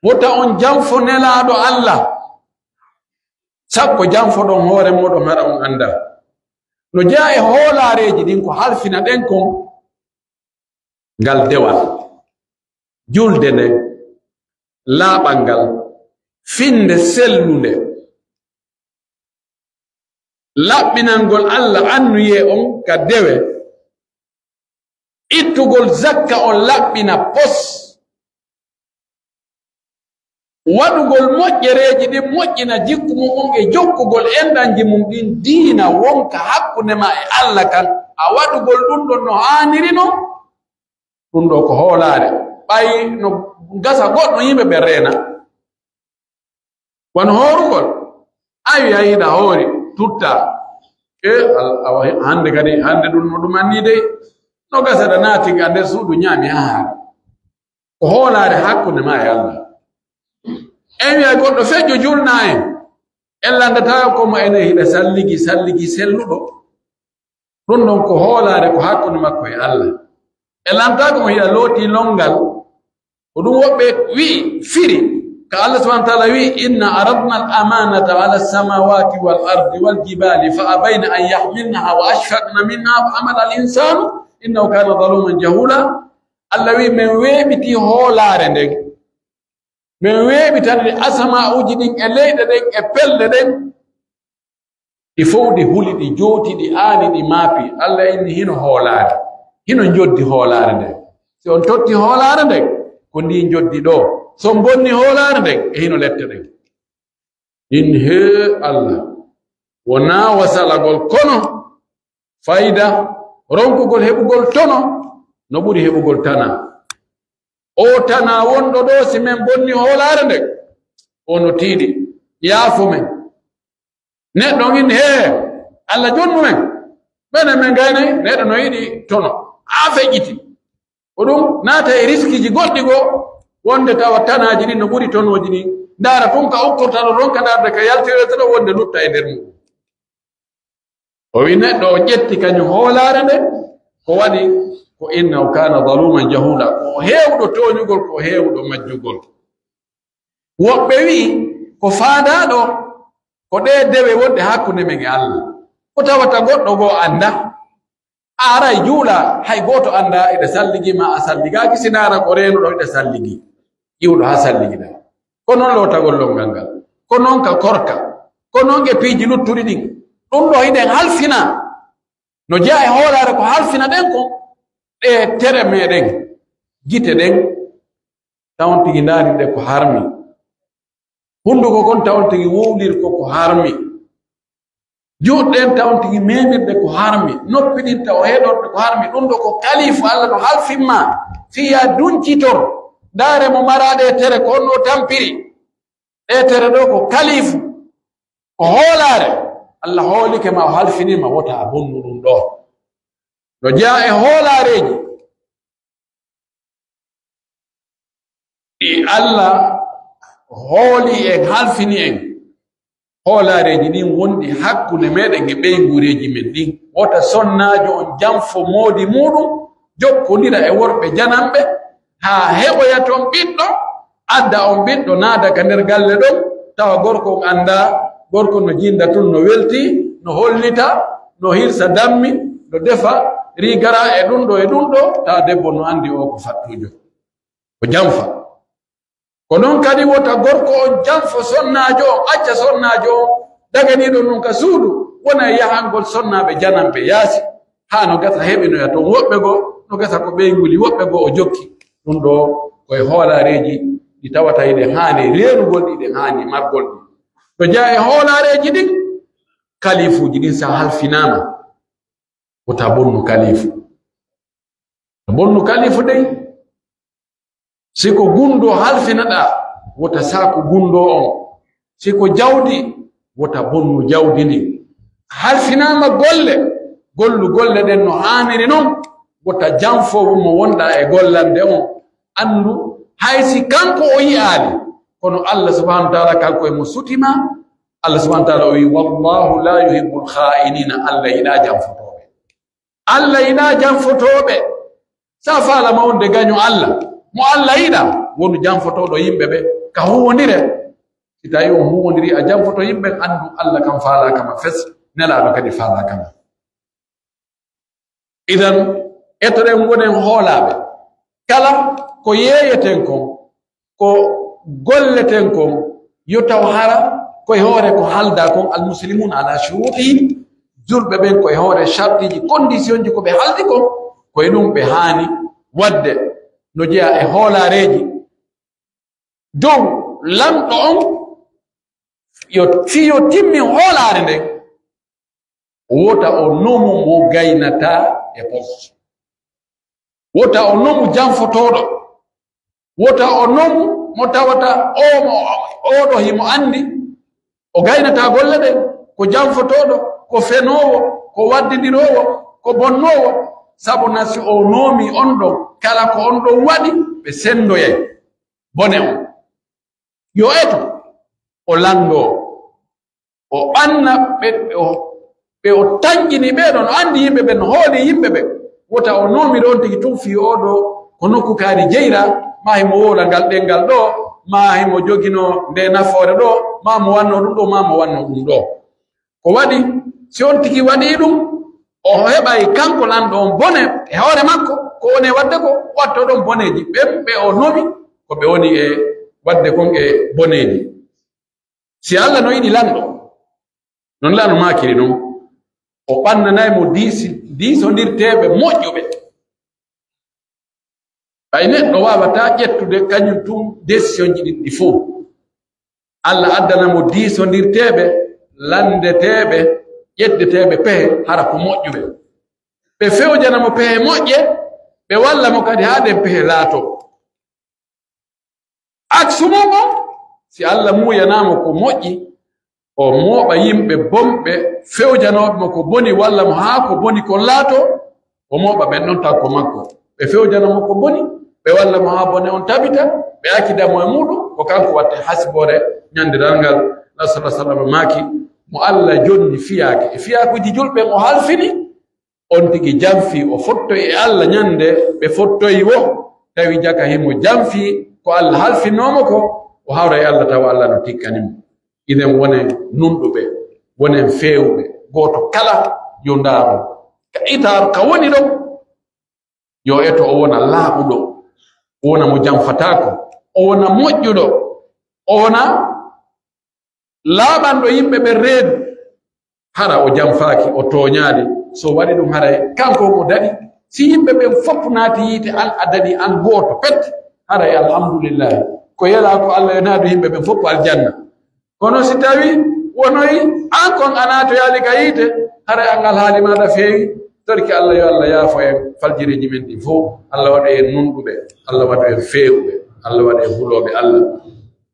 wota on janfo Nelaaɗo Allah, sabu ko janfoɗon hoore mooɗon hara on anndaa. No jeyaa e hoolaareeji ɗin ko halfina ɗen kon, ngal dewal, julde nden, laaɓal ngal, finnde sellunde, laɓɓinangol Allah annuyee on ka dewe, ittugol zakka on laɓɓina pos, waɗugol moƴƴereeji ɗin moƴƴina jikku mun on e jokkugol enɗanji mun ɗin diina wonka hakkunde maa e Allah kan, a waɗugol ɗun ɗon no haaniri non, ɗun ɗoo ko hoolaare. Ɓay no gasa goɗɗo yimɓe ɓen reena. Wano hoorugol. Awi, awi, hiɗa hoori, tutta. E, al-, awa, hande kadi, hande ɗun no ɗum anni dey. No gasa da naati ga nder suudu ñaami haa haari. Ko hoolaare hakkunde maa e Allah. En wi'a goɗɗo feƴƴo julna en. En lanndata ko mo enen hiɗa salligi, salligi selluɗo. Ɗun ɗon ko hoolaare ko hakkunde makko e Allah. E lantaako mo hiɗa looti longal. Ko ɗun woɓɓe wi'i, firi. Ka Allah subhanahu wa ta'ala wi'i, إنا عرضنا الأمانة على السماوات والأرض والجبال فأبين أن يحملنها وأشفقن منها وحملها الإنسان إنه كان ظلوما جهولا. Allah wi'i, men weeɓiti hoolaare nden. Men weeɓitani ɗe asama'uuji ɗin e leyɗe ɗen e pelle ɗen. Ɗi fow ɗi huli, ɗi jooti, ɗi aani, ɗi maapi. Allah inni hino hoolaare. Hino njoddi hoolaare nden. Si on totti hoolaare nden, ko ndi njoddi ɗoo. Si on bonni hoolaare nden, e hino lette ɗen. Inni, hee Allah, wonaa wasalagol, kono fayda, ronkugol heɓugol tono, no ɓuri heɓugol tanaa. Oo tanaa wonɗo ɗoo, si men bonni hoolaare nden, o no tiiɗi. Yaafo men. Neɗɗo on inni, hee, Allah jonnu men. Ɓen men gaynay, neɗɗo no yiɗi tono. Haa feƴƴiti. Ko ɗun naata e riskiiji goɗɗi goo. wonde tawa tanaaji ɗin no ɓuri tonooji ɗin, ndaara tun ka okkorta ɗo, ronka ndaarde ka yaltirta ɗo, wonde lutta e nder muɗum. O wi'i neɗɗo o ƴetti kañum hoolaare nden, ko waɗi ko innahu kaana zaluuman jahuula, ko o heewuɗo tooñugol, ko o heewuɗo majjugol. Woɓɓe wi'i ko faandaaɗo ko ɗee dewe wonɗe hakkunde men e Allah, ko tawata goɗɗo goo anndaa. A aray juula, hay gooto anndaa hiɗa salligi maa a salligaaki, si ndaara ko reenuɗo hiɗa salligi, iwɗo haa salligiɗaa. Ko non lootagol lonngal ngal, ko non ka korka, ko non e piiji luttuɗi ɗin. Ɗum ɗoo hiɗen halfinaa. No jeyaa e hoolaare ko halfinaɗen kon, ɗee tere meɗen, gite ɗen, tawon tigi ndaarirɗe ko harmi. Hunduko kon tawon tigi wowlir ko ko harmi. Juuɗe ɗen tawon tigi meemirɗe ko harmi. Noppi ɗin taw heɗorɗe ko harmi. Ɗum ɗoo ko kalifu Allah no halfin maa. Fii yaa dunkitor. Ndaare mo maraa ɗee tere ko honno tampiri. Ɗee tere ɗoo ko kalifu. Ko hoolaare. Allah hoolike ma o halfinii ma wota a bonnu ɗum ɗoo. No jeyaa e hoolaareeji. Ɗi Allah hooli en, halfini en, hoolaareeji ɗin wonɗi hakkunde meɗen e ɓeynguureeji men ɗin. Wota sonnaajo on janfo moodi muuɗum, jokkondira e worɓe jananɓe, haa heɓoya ton ɓiɗɗo, adda on ɓiɗɗo, naada ka nder galle ɗon, tawa gorko on anndaa, gorko no jinda tun, no weltii, no hollita, no hirsa dammi, no defa riigara e ɗum ɗoo e ɗum ɗoo, tawa debbo no anndi o ko fattuujo. O janfa. Ko non kadi wota gorko on janfo sonnaajo on, acca sonnaajo on daganiiɗo nun ka suudu, wona e yahangol sonnaaɓe jananɓe yaasi, haa no gasa heɓinoya ton woɓɓe goo, no gasa ko ɓeyngu li woɓɓe goo o jokki. Ɗum ɗoo ko e hoolaareeji ɗi tawata hiɗen haani reenugol ɗi, hiɗen haani margol ɗi. No jeyaa e hoolaareeji ɗin, kalifuuji ɗin, si a halfinaama, wota bonnu kalifu. A bonnu kalifu dey. Si ko gunndoo halfinaɗaa, wota saaku gunndoo on. Si ko jawdi, wota bonnu jawdi ndin. Halfinaama golle, gollu golle ɗen no haaniri non, wota janfo mo wonɗaa e gollande on. Anndu, hay si kanko o yi'aali, kono Allah subhanahu wa ta'ala kanko e mo suti ma. Allah subhanahu wa ta'ala o wi'i, "Wallahu la yuhibbul kha'inina." Allah yiɗaa janfotooɓe. Allah yiɗaa janfotooɓe. Sa faalama wonde gaño Allah, mo Allah yiɗaa, wonu janfotooɗo yimɓe ɓe ka huwondire. Si tawi on huwondiri a janfoto yimɓe, anndu Allah kam faalaaka ma fes, Nelaaɗo kadi faalaaka ma. Idan, etoɗen wonen hoolaaɓe. Kala ko yeeyeten kon, ko golleten kon, yo taw hara ko e hoore ko haaldaa kon, almuslimuuna alaa shuruutihim, julɓe ɓen ko e hoore shartiiji, kondisionji ko ɓe haaldi kon, ko e ɗum ɓe haani waɗde. No jeyaa e hoolaareeji dow lanɗo on, yo, fii yo timmin hoolaare nden, wota o nomu mo gaynataa e poste. Wota o nomu janfotooɗo. Wota o nomu mo tawata oo mo, oo ɗoo himo anndi, o gaynataa golle ɗen, ko janfotooɗo, ko fenoowo, ko waddindiroowo, ko bonnoowo. Sabu na si o noomi on ɗon, kala ko on ɗon waɗi, ɓe senndoyay bone on. Yo eto, o lanndoo, o ɓanna ɓe, ɓe o, ɓe o tanƴini ɓee ɗon, o anndi yimɓe ɓen, o hooli yimɓe ɓen. Wota o noomi ɗon tigi tun fii oo ɗoo ko nokku kaari jeyra, maa himo wowla ngal ɗenngal ɗoo, maa himo joginoo ndee nafoore ɗoo, maa mo wannoo ɗum ɗoo, maa mo wannoo ɗum ɗoo. Ko waɗi, si on tigi waɗii ɗum, o heɓay kanko lanɗo on bone e hoore makko, ko woni e waɗde ko, wattoo ɗon boneeji. Ɓen ɓe o nomi, ko ɓe woni e waɗde kon e boneeji. Si Allah no yiɗi lanɗo, non la no maakiri non, o ɓannanay mo diisi-, diisondirteeɓe moƴƴuɓe. Ɓay neɗɗo waawataa ƴettude kañum tun décisionji ɗin ɗi fow. Allah addana mo diisondirteeɓe, lanndeteeɓe, ƴetteteeɓe pehe, hara ko moƴƴuɓe. Ɓe fewjana mo pehe moƴƴe, ɓe walla mo kadi haa ɗen pehe laatoo. Aksu mun on, si Allah muuyanaama ko moƴƴi, o mooɓa yimɓe bonɓe fewjanooɓe mo ko boni, walla mo haa ko boni kon laatoo, o mooɓa ɓen ɗon taw ko makko. Ɓe fewjana mo ko boni, ɓe walla mo haa bone on tabita, ɓe accida mo e muuɗum, ko kanko watte hasiboore ñande darngal. Nabi sallallahu alaihi wasallam maaki, mo Alla jonni fiyaake e fiyaakuuji julɓe, o halfini, on tigi janfii, o fottoyi e Alla ñande ɓe fottoyi woo, tawi jaka himo janfii ko Alla halfinoomo ko, o hawra e Alla tawa Alla no tikkani mo. Iɗen wonen nunɗuɓe, wonen feewuɓe, gooto kala yo ndaaru ka itaaru ka woni ɗon, yo eto o wona laaɓuɗo, o wona mo janfataako, o wona moƴƴuɗo, o wona laaɓanɗo yimɓe ɓen reedu. Hara o janfaaki, o tooñaali, so waɗi ɗum, haray kanko mo daɗi. Si yimɓe ɓen fof naati yiite, an a daɗi, an gooto pet, haray alhamdulillahi. Ko yelaa ko Alla yo naadu yimɓe ɓen fof aljanna. Kono si tawi wonoyi an kon a naatoyaali ka yiite, haray an alhaali maaɗa feewi. Torki Alla yo Alla yaafo en faljireeji men ɗin fof. Alla waɗu en nunɗuɓe, Alla waɗu en feewuɓe, Alla waɗu en hulooɓe Alla.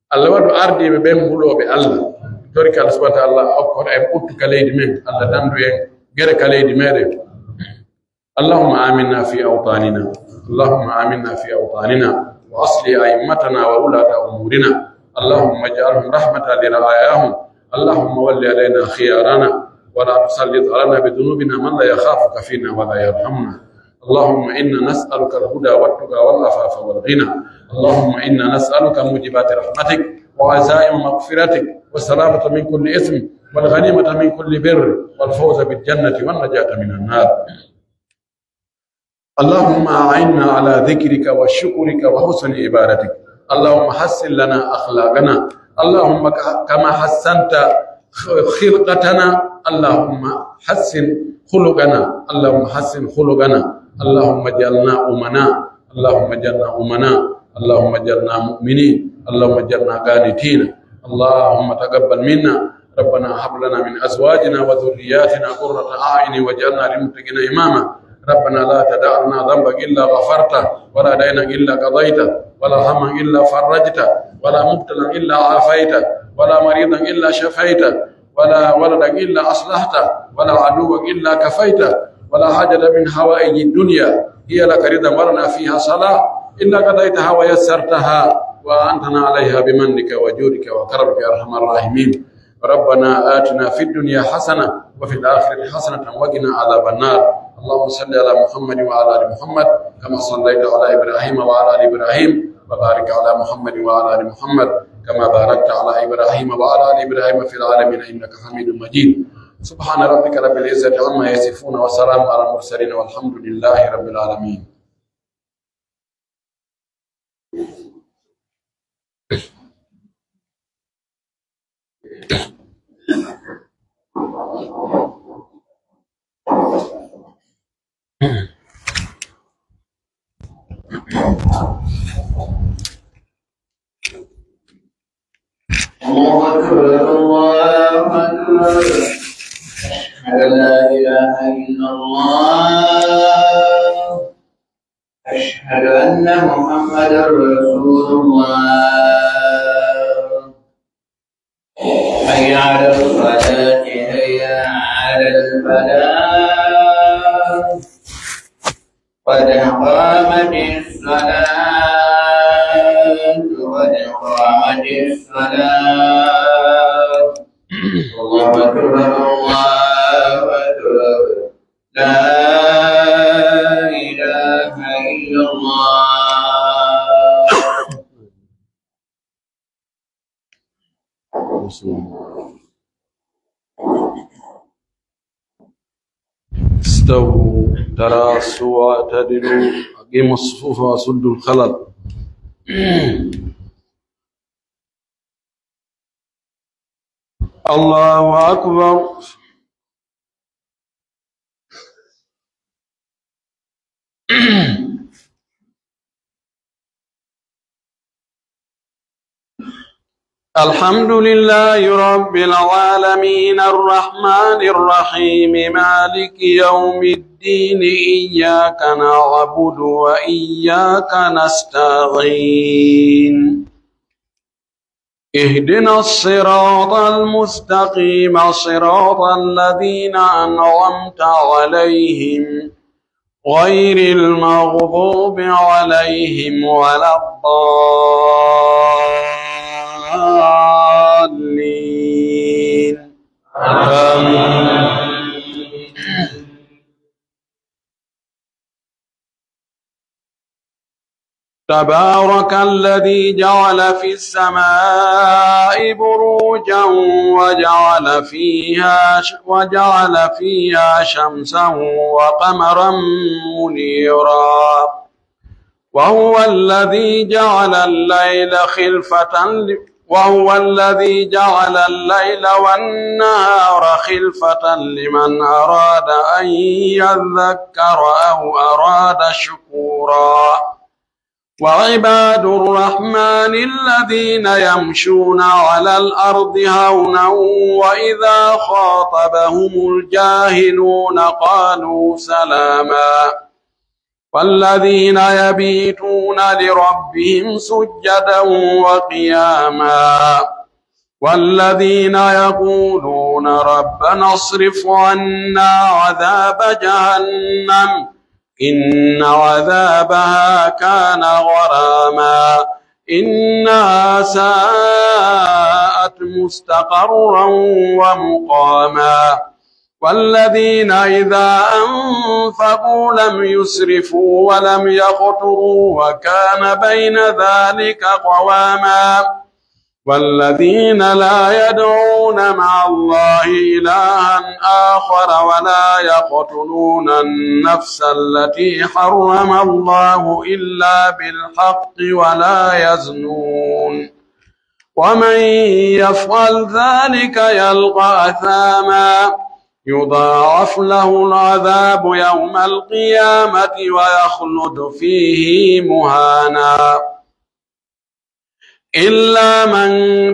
Alla waɗu ardiiɓe ɓen hulooɓe Alla. Torki Alla subhanahu wa ta'ala okkor en ɓuttu ka leydi men, Alla dandu en gere ka leydi meɗen. اللهم آمنا في أوطاننا. اللهم آمنا في أوطاننا وأصلح أئمتنا وولاة أمورنا. اللهم اجعلهم رحمة لرعاياهم. اللهم ول علينا خيارنا ولا تسلط علينا بذنوبنا من لا يخافك فينا ولا يرحمنا. اللهم إنا نسألك الهدى والتقى والعفاف والغنى. اللهم إنا نسألك موجبات رحمتك وعزائم مغفرتك والسلامة من كل إثم والغنيمة من كل بر والفوز بالجنة والنجاة من النار. اللهم أعنا على ذكرك وشكرك وحسن عبادتك. اللهم حسن لنا أخلاقنا. اللهم ك-، كما حسنت خ-، خلقتنا، اللهم حسن خلقنا. اللهم حسن خلقنا. اللهم اجعلنا أمناء. اللهم اجعلنا أمناء. اللهم اجعلنا مؤمنين. اللهم اجعلنا قانتين. اللهم تقبل منا. ربنا هب لنا من أزواجنا وذرياتنا قرة أعين واجعلنا للمتقين إماما. ربنا لا تدع لنا ذنبا إلا غفرته، ولا دينا إلا قضيته، ولا هما إلا فرجته، ولا مبتلا إلا عافيته، ولا مريضا إلا شفيته، ولا ولدا إلا أصلحته، ولا عدوا إلا كفيته، ولا حاجة من حوائج الدنيا هي لك رضا ولنا فيها صلاح إلا قضيتها ويسرتها وأعنتنا عليها بمنك وجودك وكرمك يا أرحم الراحمين. ربنا آتنا في الدنيا حسنة وفي الآخرة حسنة وقنا عذاب النار. اللهم صل على محمد وعلى آل محمد كما صليت على إبراهيم وعلى آل إبراهيم، وبارك على محمد وعلى آل محمد كما باركت على إبراهيم وعلى آل إبراهيم في العالمين إنك حميد مجيد. سبحان ربك رب العزة عما يصفون وسلام على المرسلين والحمد لله رب العالمين. الله أكبر، الله أكبر. أشهد أن لا إله إلا الله. أشهد أن محمدا رسول الله. حي على الصلاة، حي على الفلاح. قد قامت الصلاة، قد قامت الصلاة. الله أكبر، الله أكبر. لا إله إلا الله. استووا، تراصوا، واعتدلوا، أقيموا الصفوف وسدوا الخلل. الله أكبر. الحمد لله رب العالمين، الرحمن الرحيم، مالك يوم الدين، إياك نعبد وإياك نستعين. اهدنا الصراط المستقيم، صراط الذين أنعمت عليهم، غير المغضوب عليهم ولا الضالين. آمين. تبارك الذي جعل في السماء بروجا وجعل فيها ش-، وجعل فيها شمسا وقمرا منيرا. وهو الذي جعل الليل خلفة ل-، وهو الذي جعل الليل والنهار خلفة لمن أراد أن يذكر أو أراد شكورا. وعباد الرحمن الذين يمشون على الأرض هونا وإذا خاطبهم الجاهلون قالوا سلاما. والذين يبيتون لربهم سجدا وقياما. والذين يقولون ربنا اصرف عنا عذاب جهنم إن عذابها كان غراما إنها ساءت مستقرا ومقاما. والذين إذا أنفقوا لم يسرفوا ولم يقتروا وكان بين ذلك قواما. والذين لا يدعون مع الله إلها آخر ولا يقتلون النفس التي حرم الله إلا بالحق ولا يزنون. ومن يفعل ذلك يلق أثاما يضاعف له العذاب يوم القيامة ويخلد فيه مهانا. إلا من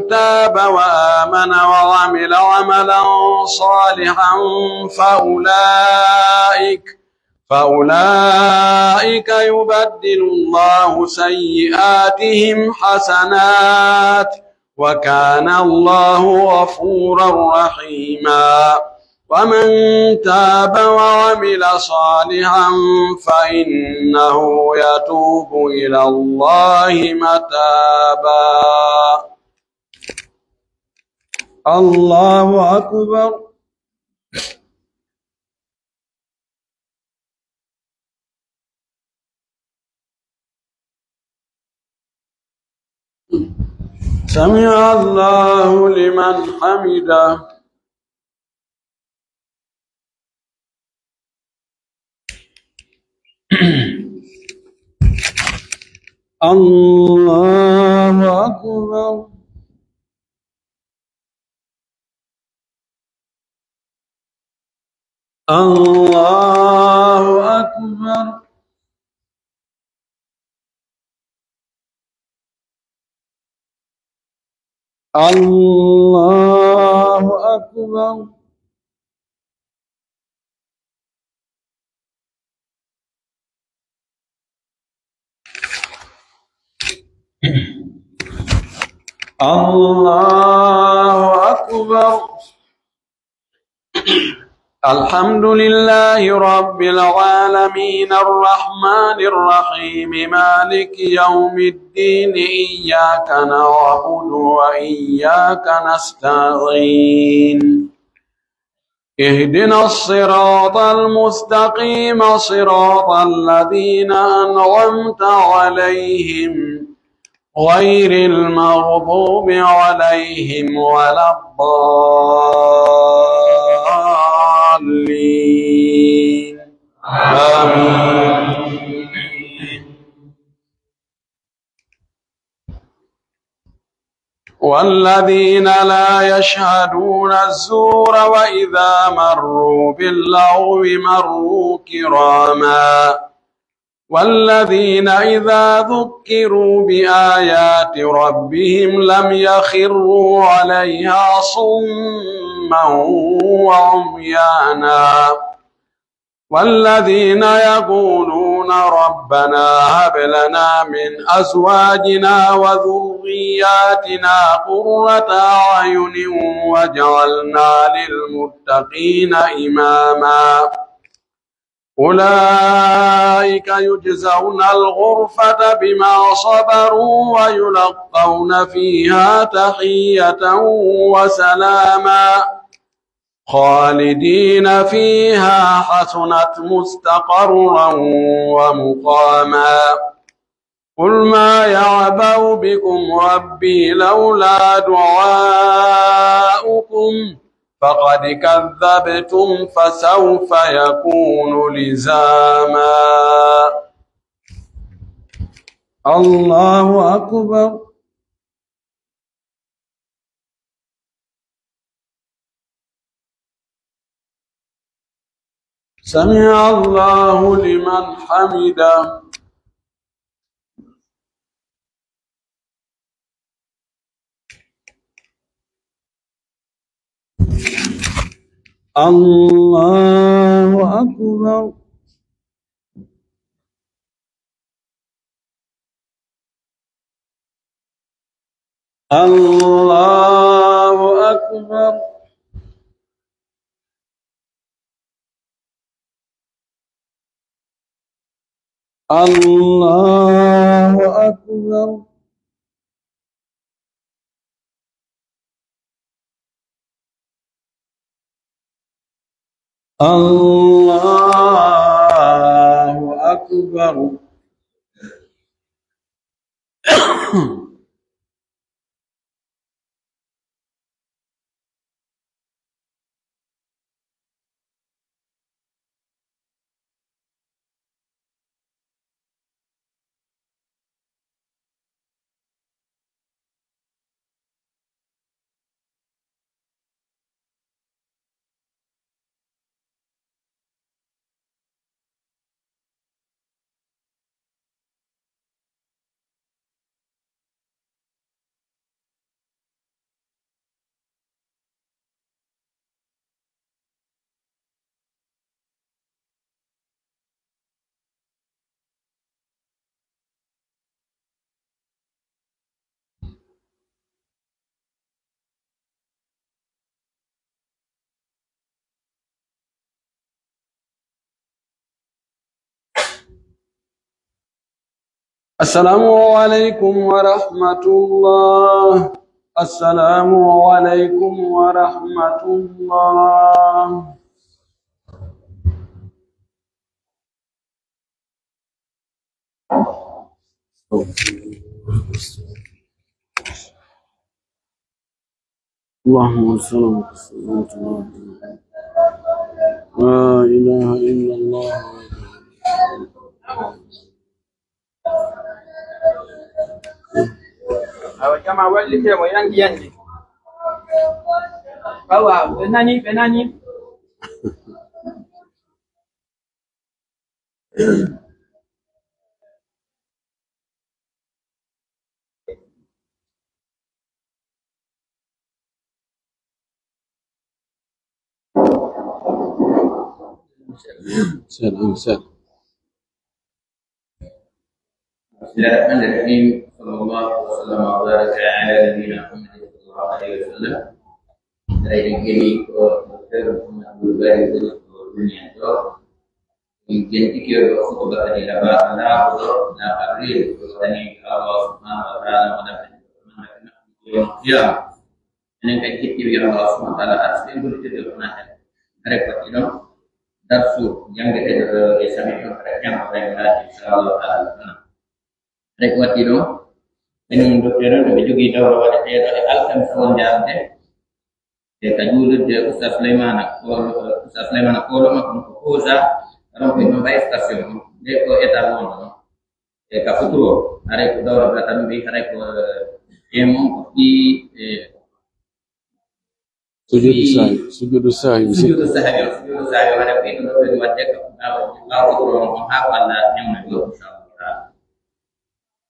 تاب وآمن وعمل عملا صالحا فأولئك، فأولئك يبدل الله سيئاتهم حسنات، وكان الله غفورا رحيما. ومن تاب وعمل صالحا فإنه يتوب إلى الله متابا. الله أكبر. سمع الله لمن حمده. الله أكبر. الله أكبر. الله أكبر. الله أكبر. الحمد لله رب العالمين الرحمن الرحيم مالك يوم الدين إياك نعبد وإياك نستعين اهدنا الصراط المستقيم صراط الذين أنعمت عليهم غير المغضوب عليهم ولا الضالين. آمين. والذين لا يشهدون الزور وإذا مروا باللغو مروا كراما. والذين إذا ذكروا بآيات ربهم لم يخروا عليها صما وعميانا. والذين يقولون ربنا هب لنا من أزواجنا وذرياتنا قرة أعين واجعلنا للمتقين إماما. أولئك يجزون الغرفة بما صبروا ويلقون فيها تحية وسلاما خالدين فيها حسنت مستقرا ومقاما. قل ما يعبأ بكم ربي لولا دعاؤكم فقد كذبتم فسوف يكون لزاما. الله أكبر. سمع الله لمن حمده. الله أكبر. الله أكبر. الله أكبر. الله أكبر. السلام عليكم ورحمة الله. السلام عليكم ورحمة الله. اللهم صل وسلم. لا إله إلا الله. Awa, jama wallitee mo, yanki yanki. Awa, ɓe nani, ɓe nani. Seeɗa, seeɗa. بسم الله الرحمن الرحيم. صلى الله وسلم وبارك على نبينا محمد صلى الله عليه وسلم. Eɗen geni ko Docteur Mouhamadou Bari woni ko duniya ɗo. En jentiki o ɗo khutba kadi laba laaɓuɗo na avril ko waɗani Allah subhanahu wa ta'ala mo ɗaɓɓen yawmal qiyama. Enen kadi keɗiiɓe yo Allah subhanahu wa ta'ala arsuɓe en gollitirde ko naten. Hare ko waɗi ɗon darsu janngeteeɗo ɗo e sami ɗon hare janngo kadi naati inchallahu ta'ala. Hare ko waɗi ɗon enen docteur on ɓe jogii dawro waɗeteeɗo e alkamisa wonde arde. E ka juulirde Oustaz Souleymana Koolo, Oustaz Souleymana Koolo makko no ko Koza, ronko no mbay station on. Nde ko état wonɗo non. E ka futuro, haray ko dawro ka tan mbi, haray ko, eh, emo, ko ɗi, eh, Sujudu sahwi, sujudu sahwi, sujudu sahwi, sujudu sahwi, haray ko ɗum ɗo ɓe waɗde ka futuro on, haa ko Allah newna ɗo, inchallah.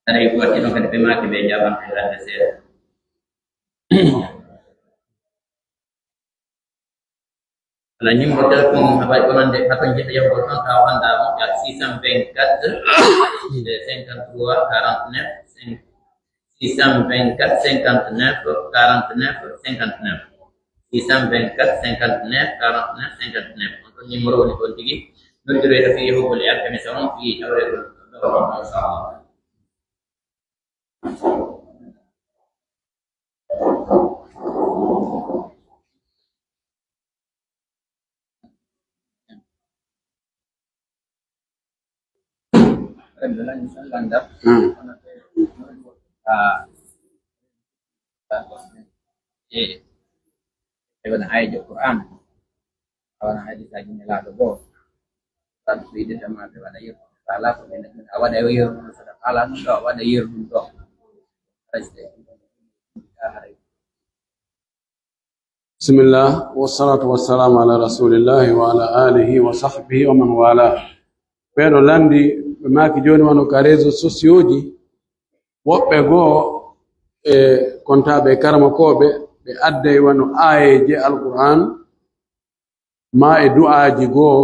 Haray ko waɗi ɗon kadi ɓe maaki ɓe jaabanta e ladde seeɗa. Ala numéro téléphone mum haɓay wonande haton jeɗɗo yaɓugol ɗon tawa hannda moƴƴa six cent vingt-quatre cinquante-trois quarante-neuf cinq, six cent vingt-quatre cinquante-neuf quarante-neuf cinquante-neuf, six cent vingt-quatre cinquante-neuf quarante-neuf cinquante-neuf. On ɗon numéro woni on tigi. Noddiroyta fii yahugol e alkamisa on, fii tawregol ɗo'o on, inshallah. Hmm. E, e wona ayjo Qur'an, a wona hadisaaji Nelaaɗo goo. Tan ko yiɗde tan maa ɓe waɗa yerdude faala ko ɓe naɓi, a waɗa yerdude sadaka ala ɗum ɗo, a waɗa yerdude ɗo. Bismillah, wassalatu wassalamu ala rasulillahi wa ala alihi wa sahbihi wa man wala. Ɓeeɗo lanndi, ɓe maaki jooni wano ka réseaux sociaux ji, woɓɓe goo e kontaaɓe e karamokooɓe, ɓe adday wano aayeeje Alqur'aan, maa e du'aaji goo,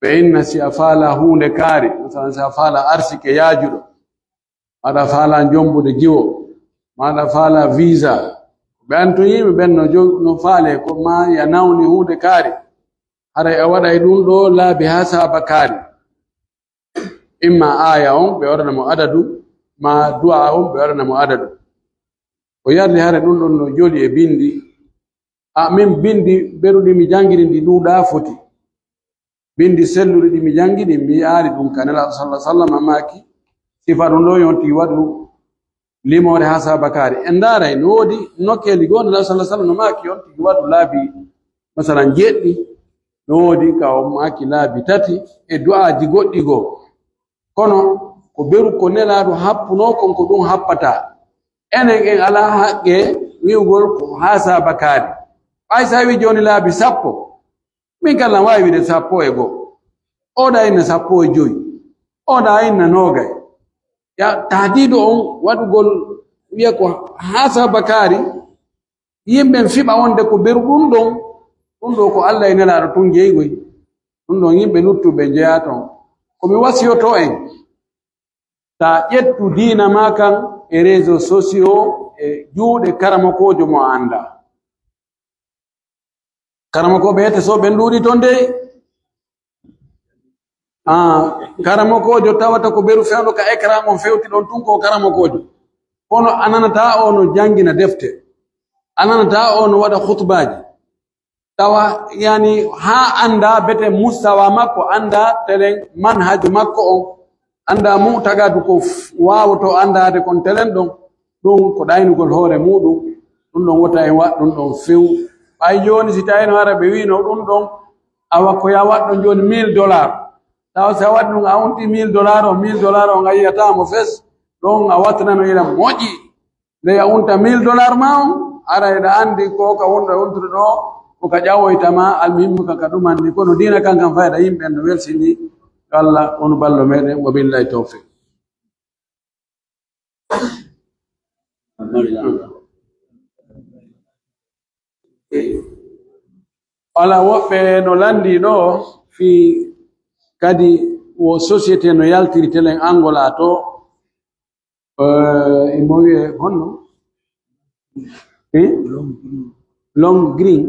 ɓe inna si a faalaa huunde kaari, masalan, si a faalaa arsike yaajuɗo, maa aɗa faalaa jombude jiwo, maa aɗa faalaa visa, ɓe anto yimɓe ɓen no jo-, no faalee ko maa ya nawni huunde kaari, haray a waɗay ɗun ɗoo laabi haa saaba kaari. Imma aaya on ɓe waɗana mo adadu, maa du'a on ɓe waɗana mo adadu. O yarli hare ɗun ɗon no joli e bindi. A min bindi beru ɗi mi jangiri ndi ɗuuɗaa foti. Bindi selluɗi ɗi mi jangi ɗin mi yi'aali ɗun ka Nelaaɗo sallallahu alaihi wasallam maaki sifa ɗun ɗo yonti waɗu limoore haa saabakaari. En ndaaray no woodi nokkeeli goo Nelaaɗo sallallahu alaihi wasallam no maaki yonti waɗu laabi masalan jeɗɗi. No woodi ka o maaki laabi tati e du'aaji goɗɗi goo. Kono ko beru ko Nelaaɗo happunoo kon ko ɗun happataa. Enen en alaa haqqe wi'ugol ko haa saabakaari. Ɓay si a wi'i jooni laabi sappo, min kan lan waawi wi'ude sappo e goo. Oɗa inna sappo e joy. Oɗa inna noogay. Ya tahdiidu on waɗugol wi'a ko haa saabakaari, yimɓe fiɓa wonde ko beru ɗun ɗon, ɗun ɗoo ko Alla e Nelaaɗo tun jeygoy. Ɗun ɗon yimɓe luttuɓe jeyaa ton. Ko mi wasiyotoo en, taa ƴettu diina maa kan e réseaux sociaux e juuɗe karamokoojo mo a anndaa. Karamokooɓe ete so ɓen ɗuuɗi ton dey. Ah, karamokoojo tawata ko beru fewndo ka écran on fewti ɗon tun ko karamokoojo. Kono a nanataa o no janngina defte. A nanataa o no waɗa khutbaaji. Tawa, yani, haa anndaa bete mustawa makko, anndaa telen manhaju makko on, anndaa mu'taqadu ko f-, waawoto anndaade kon telen ɗon, ɗun ko ɗaynugol hoore muuɗum, ɗun ɗon wota en waɗ ɗun ɗon few. Ɓay jooni si tawino hara ɓe wi'ino ɗun ɗon, awa ko ya waɗ ɗon jooni mille dollars. Tawa si a waɗi ɗun a unti mille dollars o, mille dollars on a yi'ataa mo fes, ɗon a wattanano ila moƴƴi. Nde a unta mille dollars maa on, hara eɗa anndi ko ka wonɗo e untude ɗoo, ko ka ƴawoyta ma, almuhimmu ka ka ɗumanni. Kono diina kan kan fayda yimɓe en no welsini. Yo Allah wonu ballo meɗen, wa billahi tawfiq. Wala woɓɓe no lanndii ɗoo fii kadi wo société no yaltiri telen Angola to, eh, imo wi'e honno? Eh? Long Green.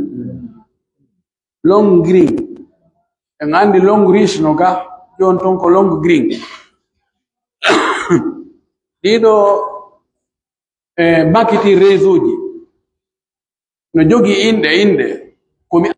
Long Green. En anndi Long Ridge no ga, jon ton ko Long Green. Ɗiɗo, eh, makiti réseau ji. No jogii inɗe, inɗe. Ko mi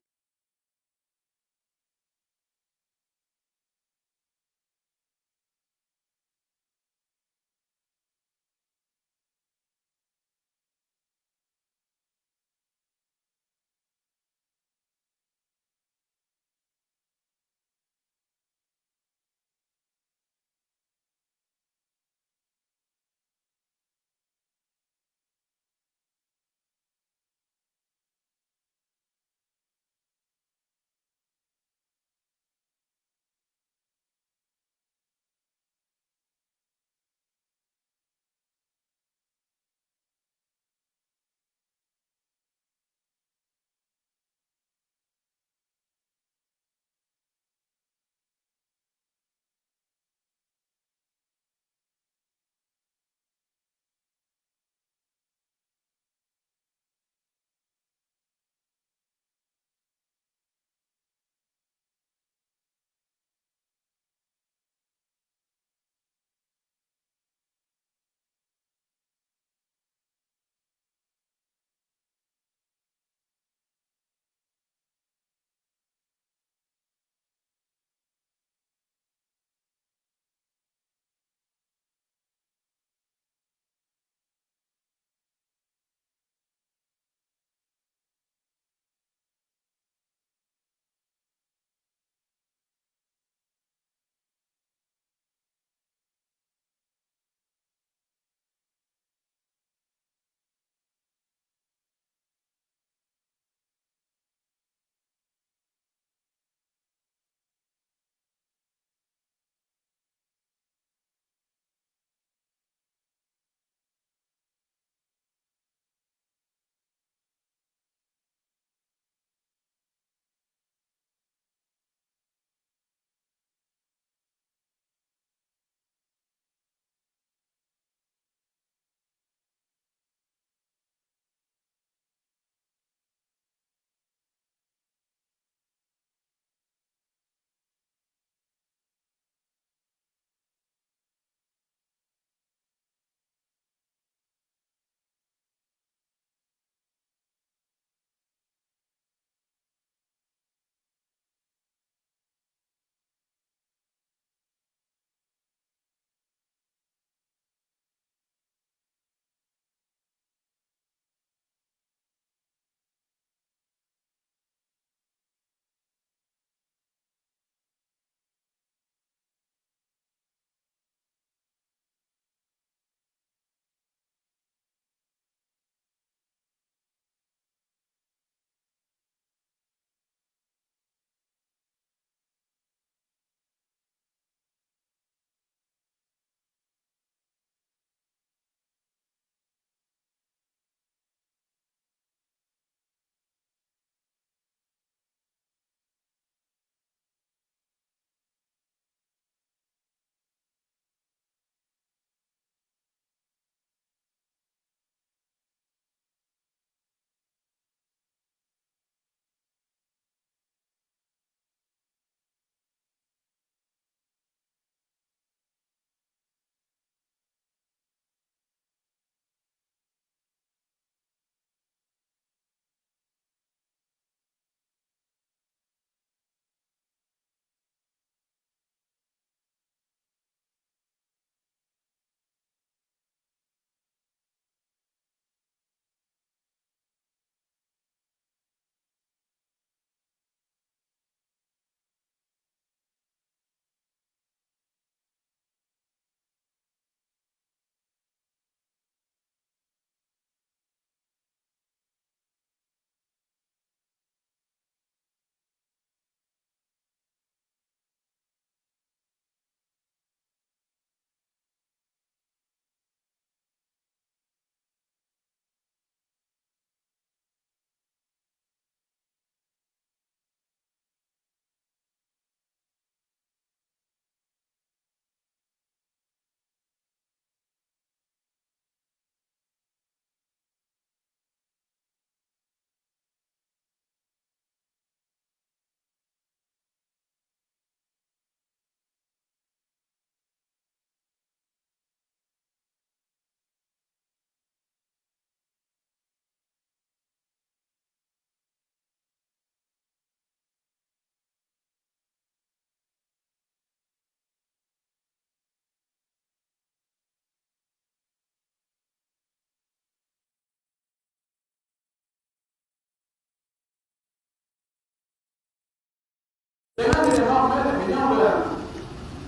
Ɓe nani e maɓɓe, ɓe ñawdoyan.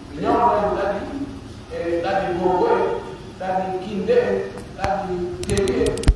Ɓe ñawdoyan ɗaɗi, e ɗaɗi googo en, ɗaɗi kinde en, ɗaɗi teli en,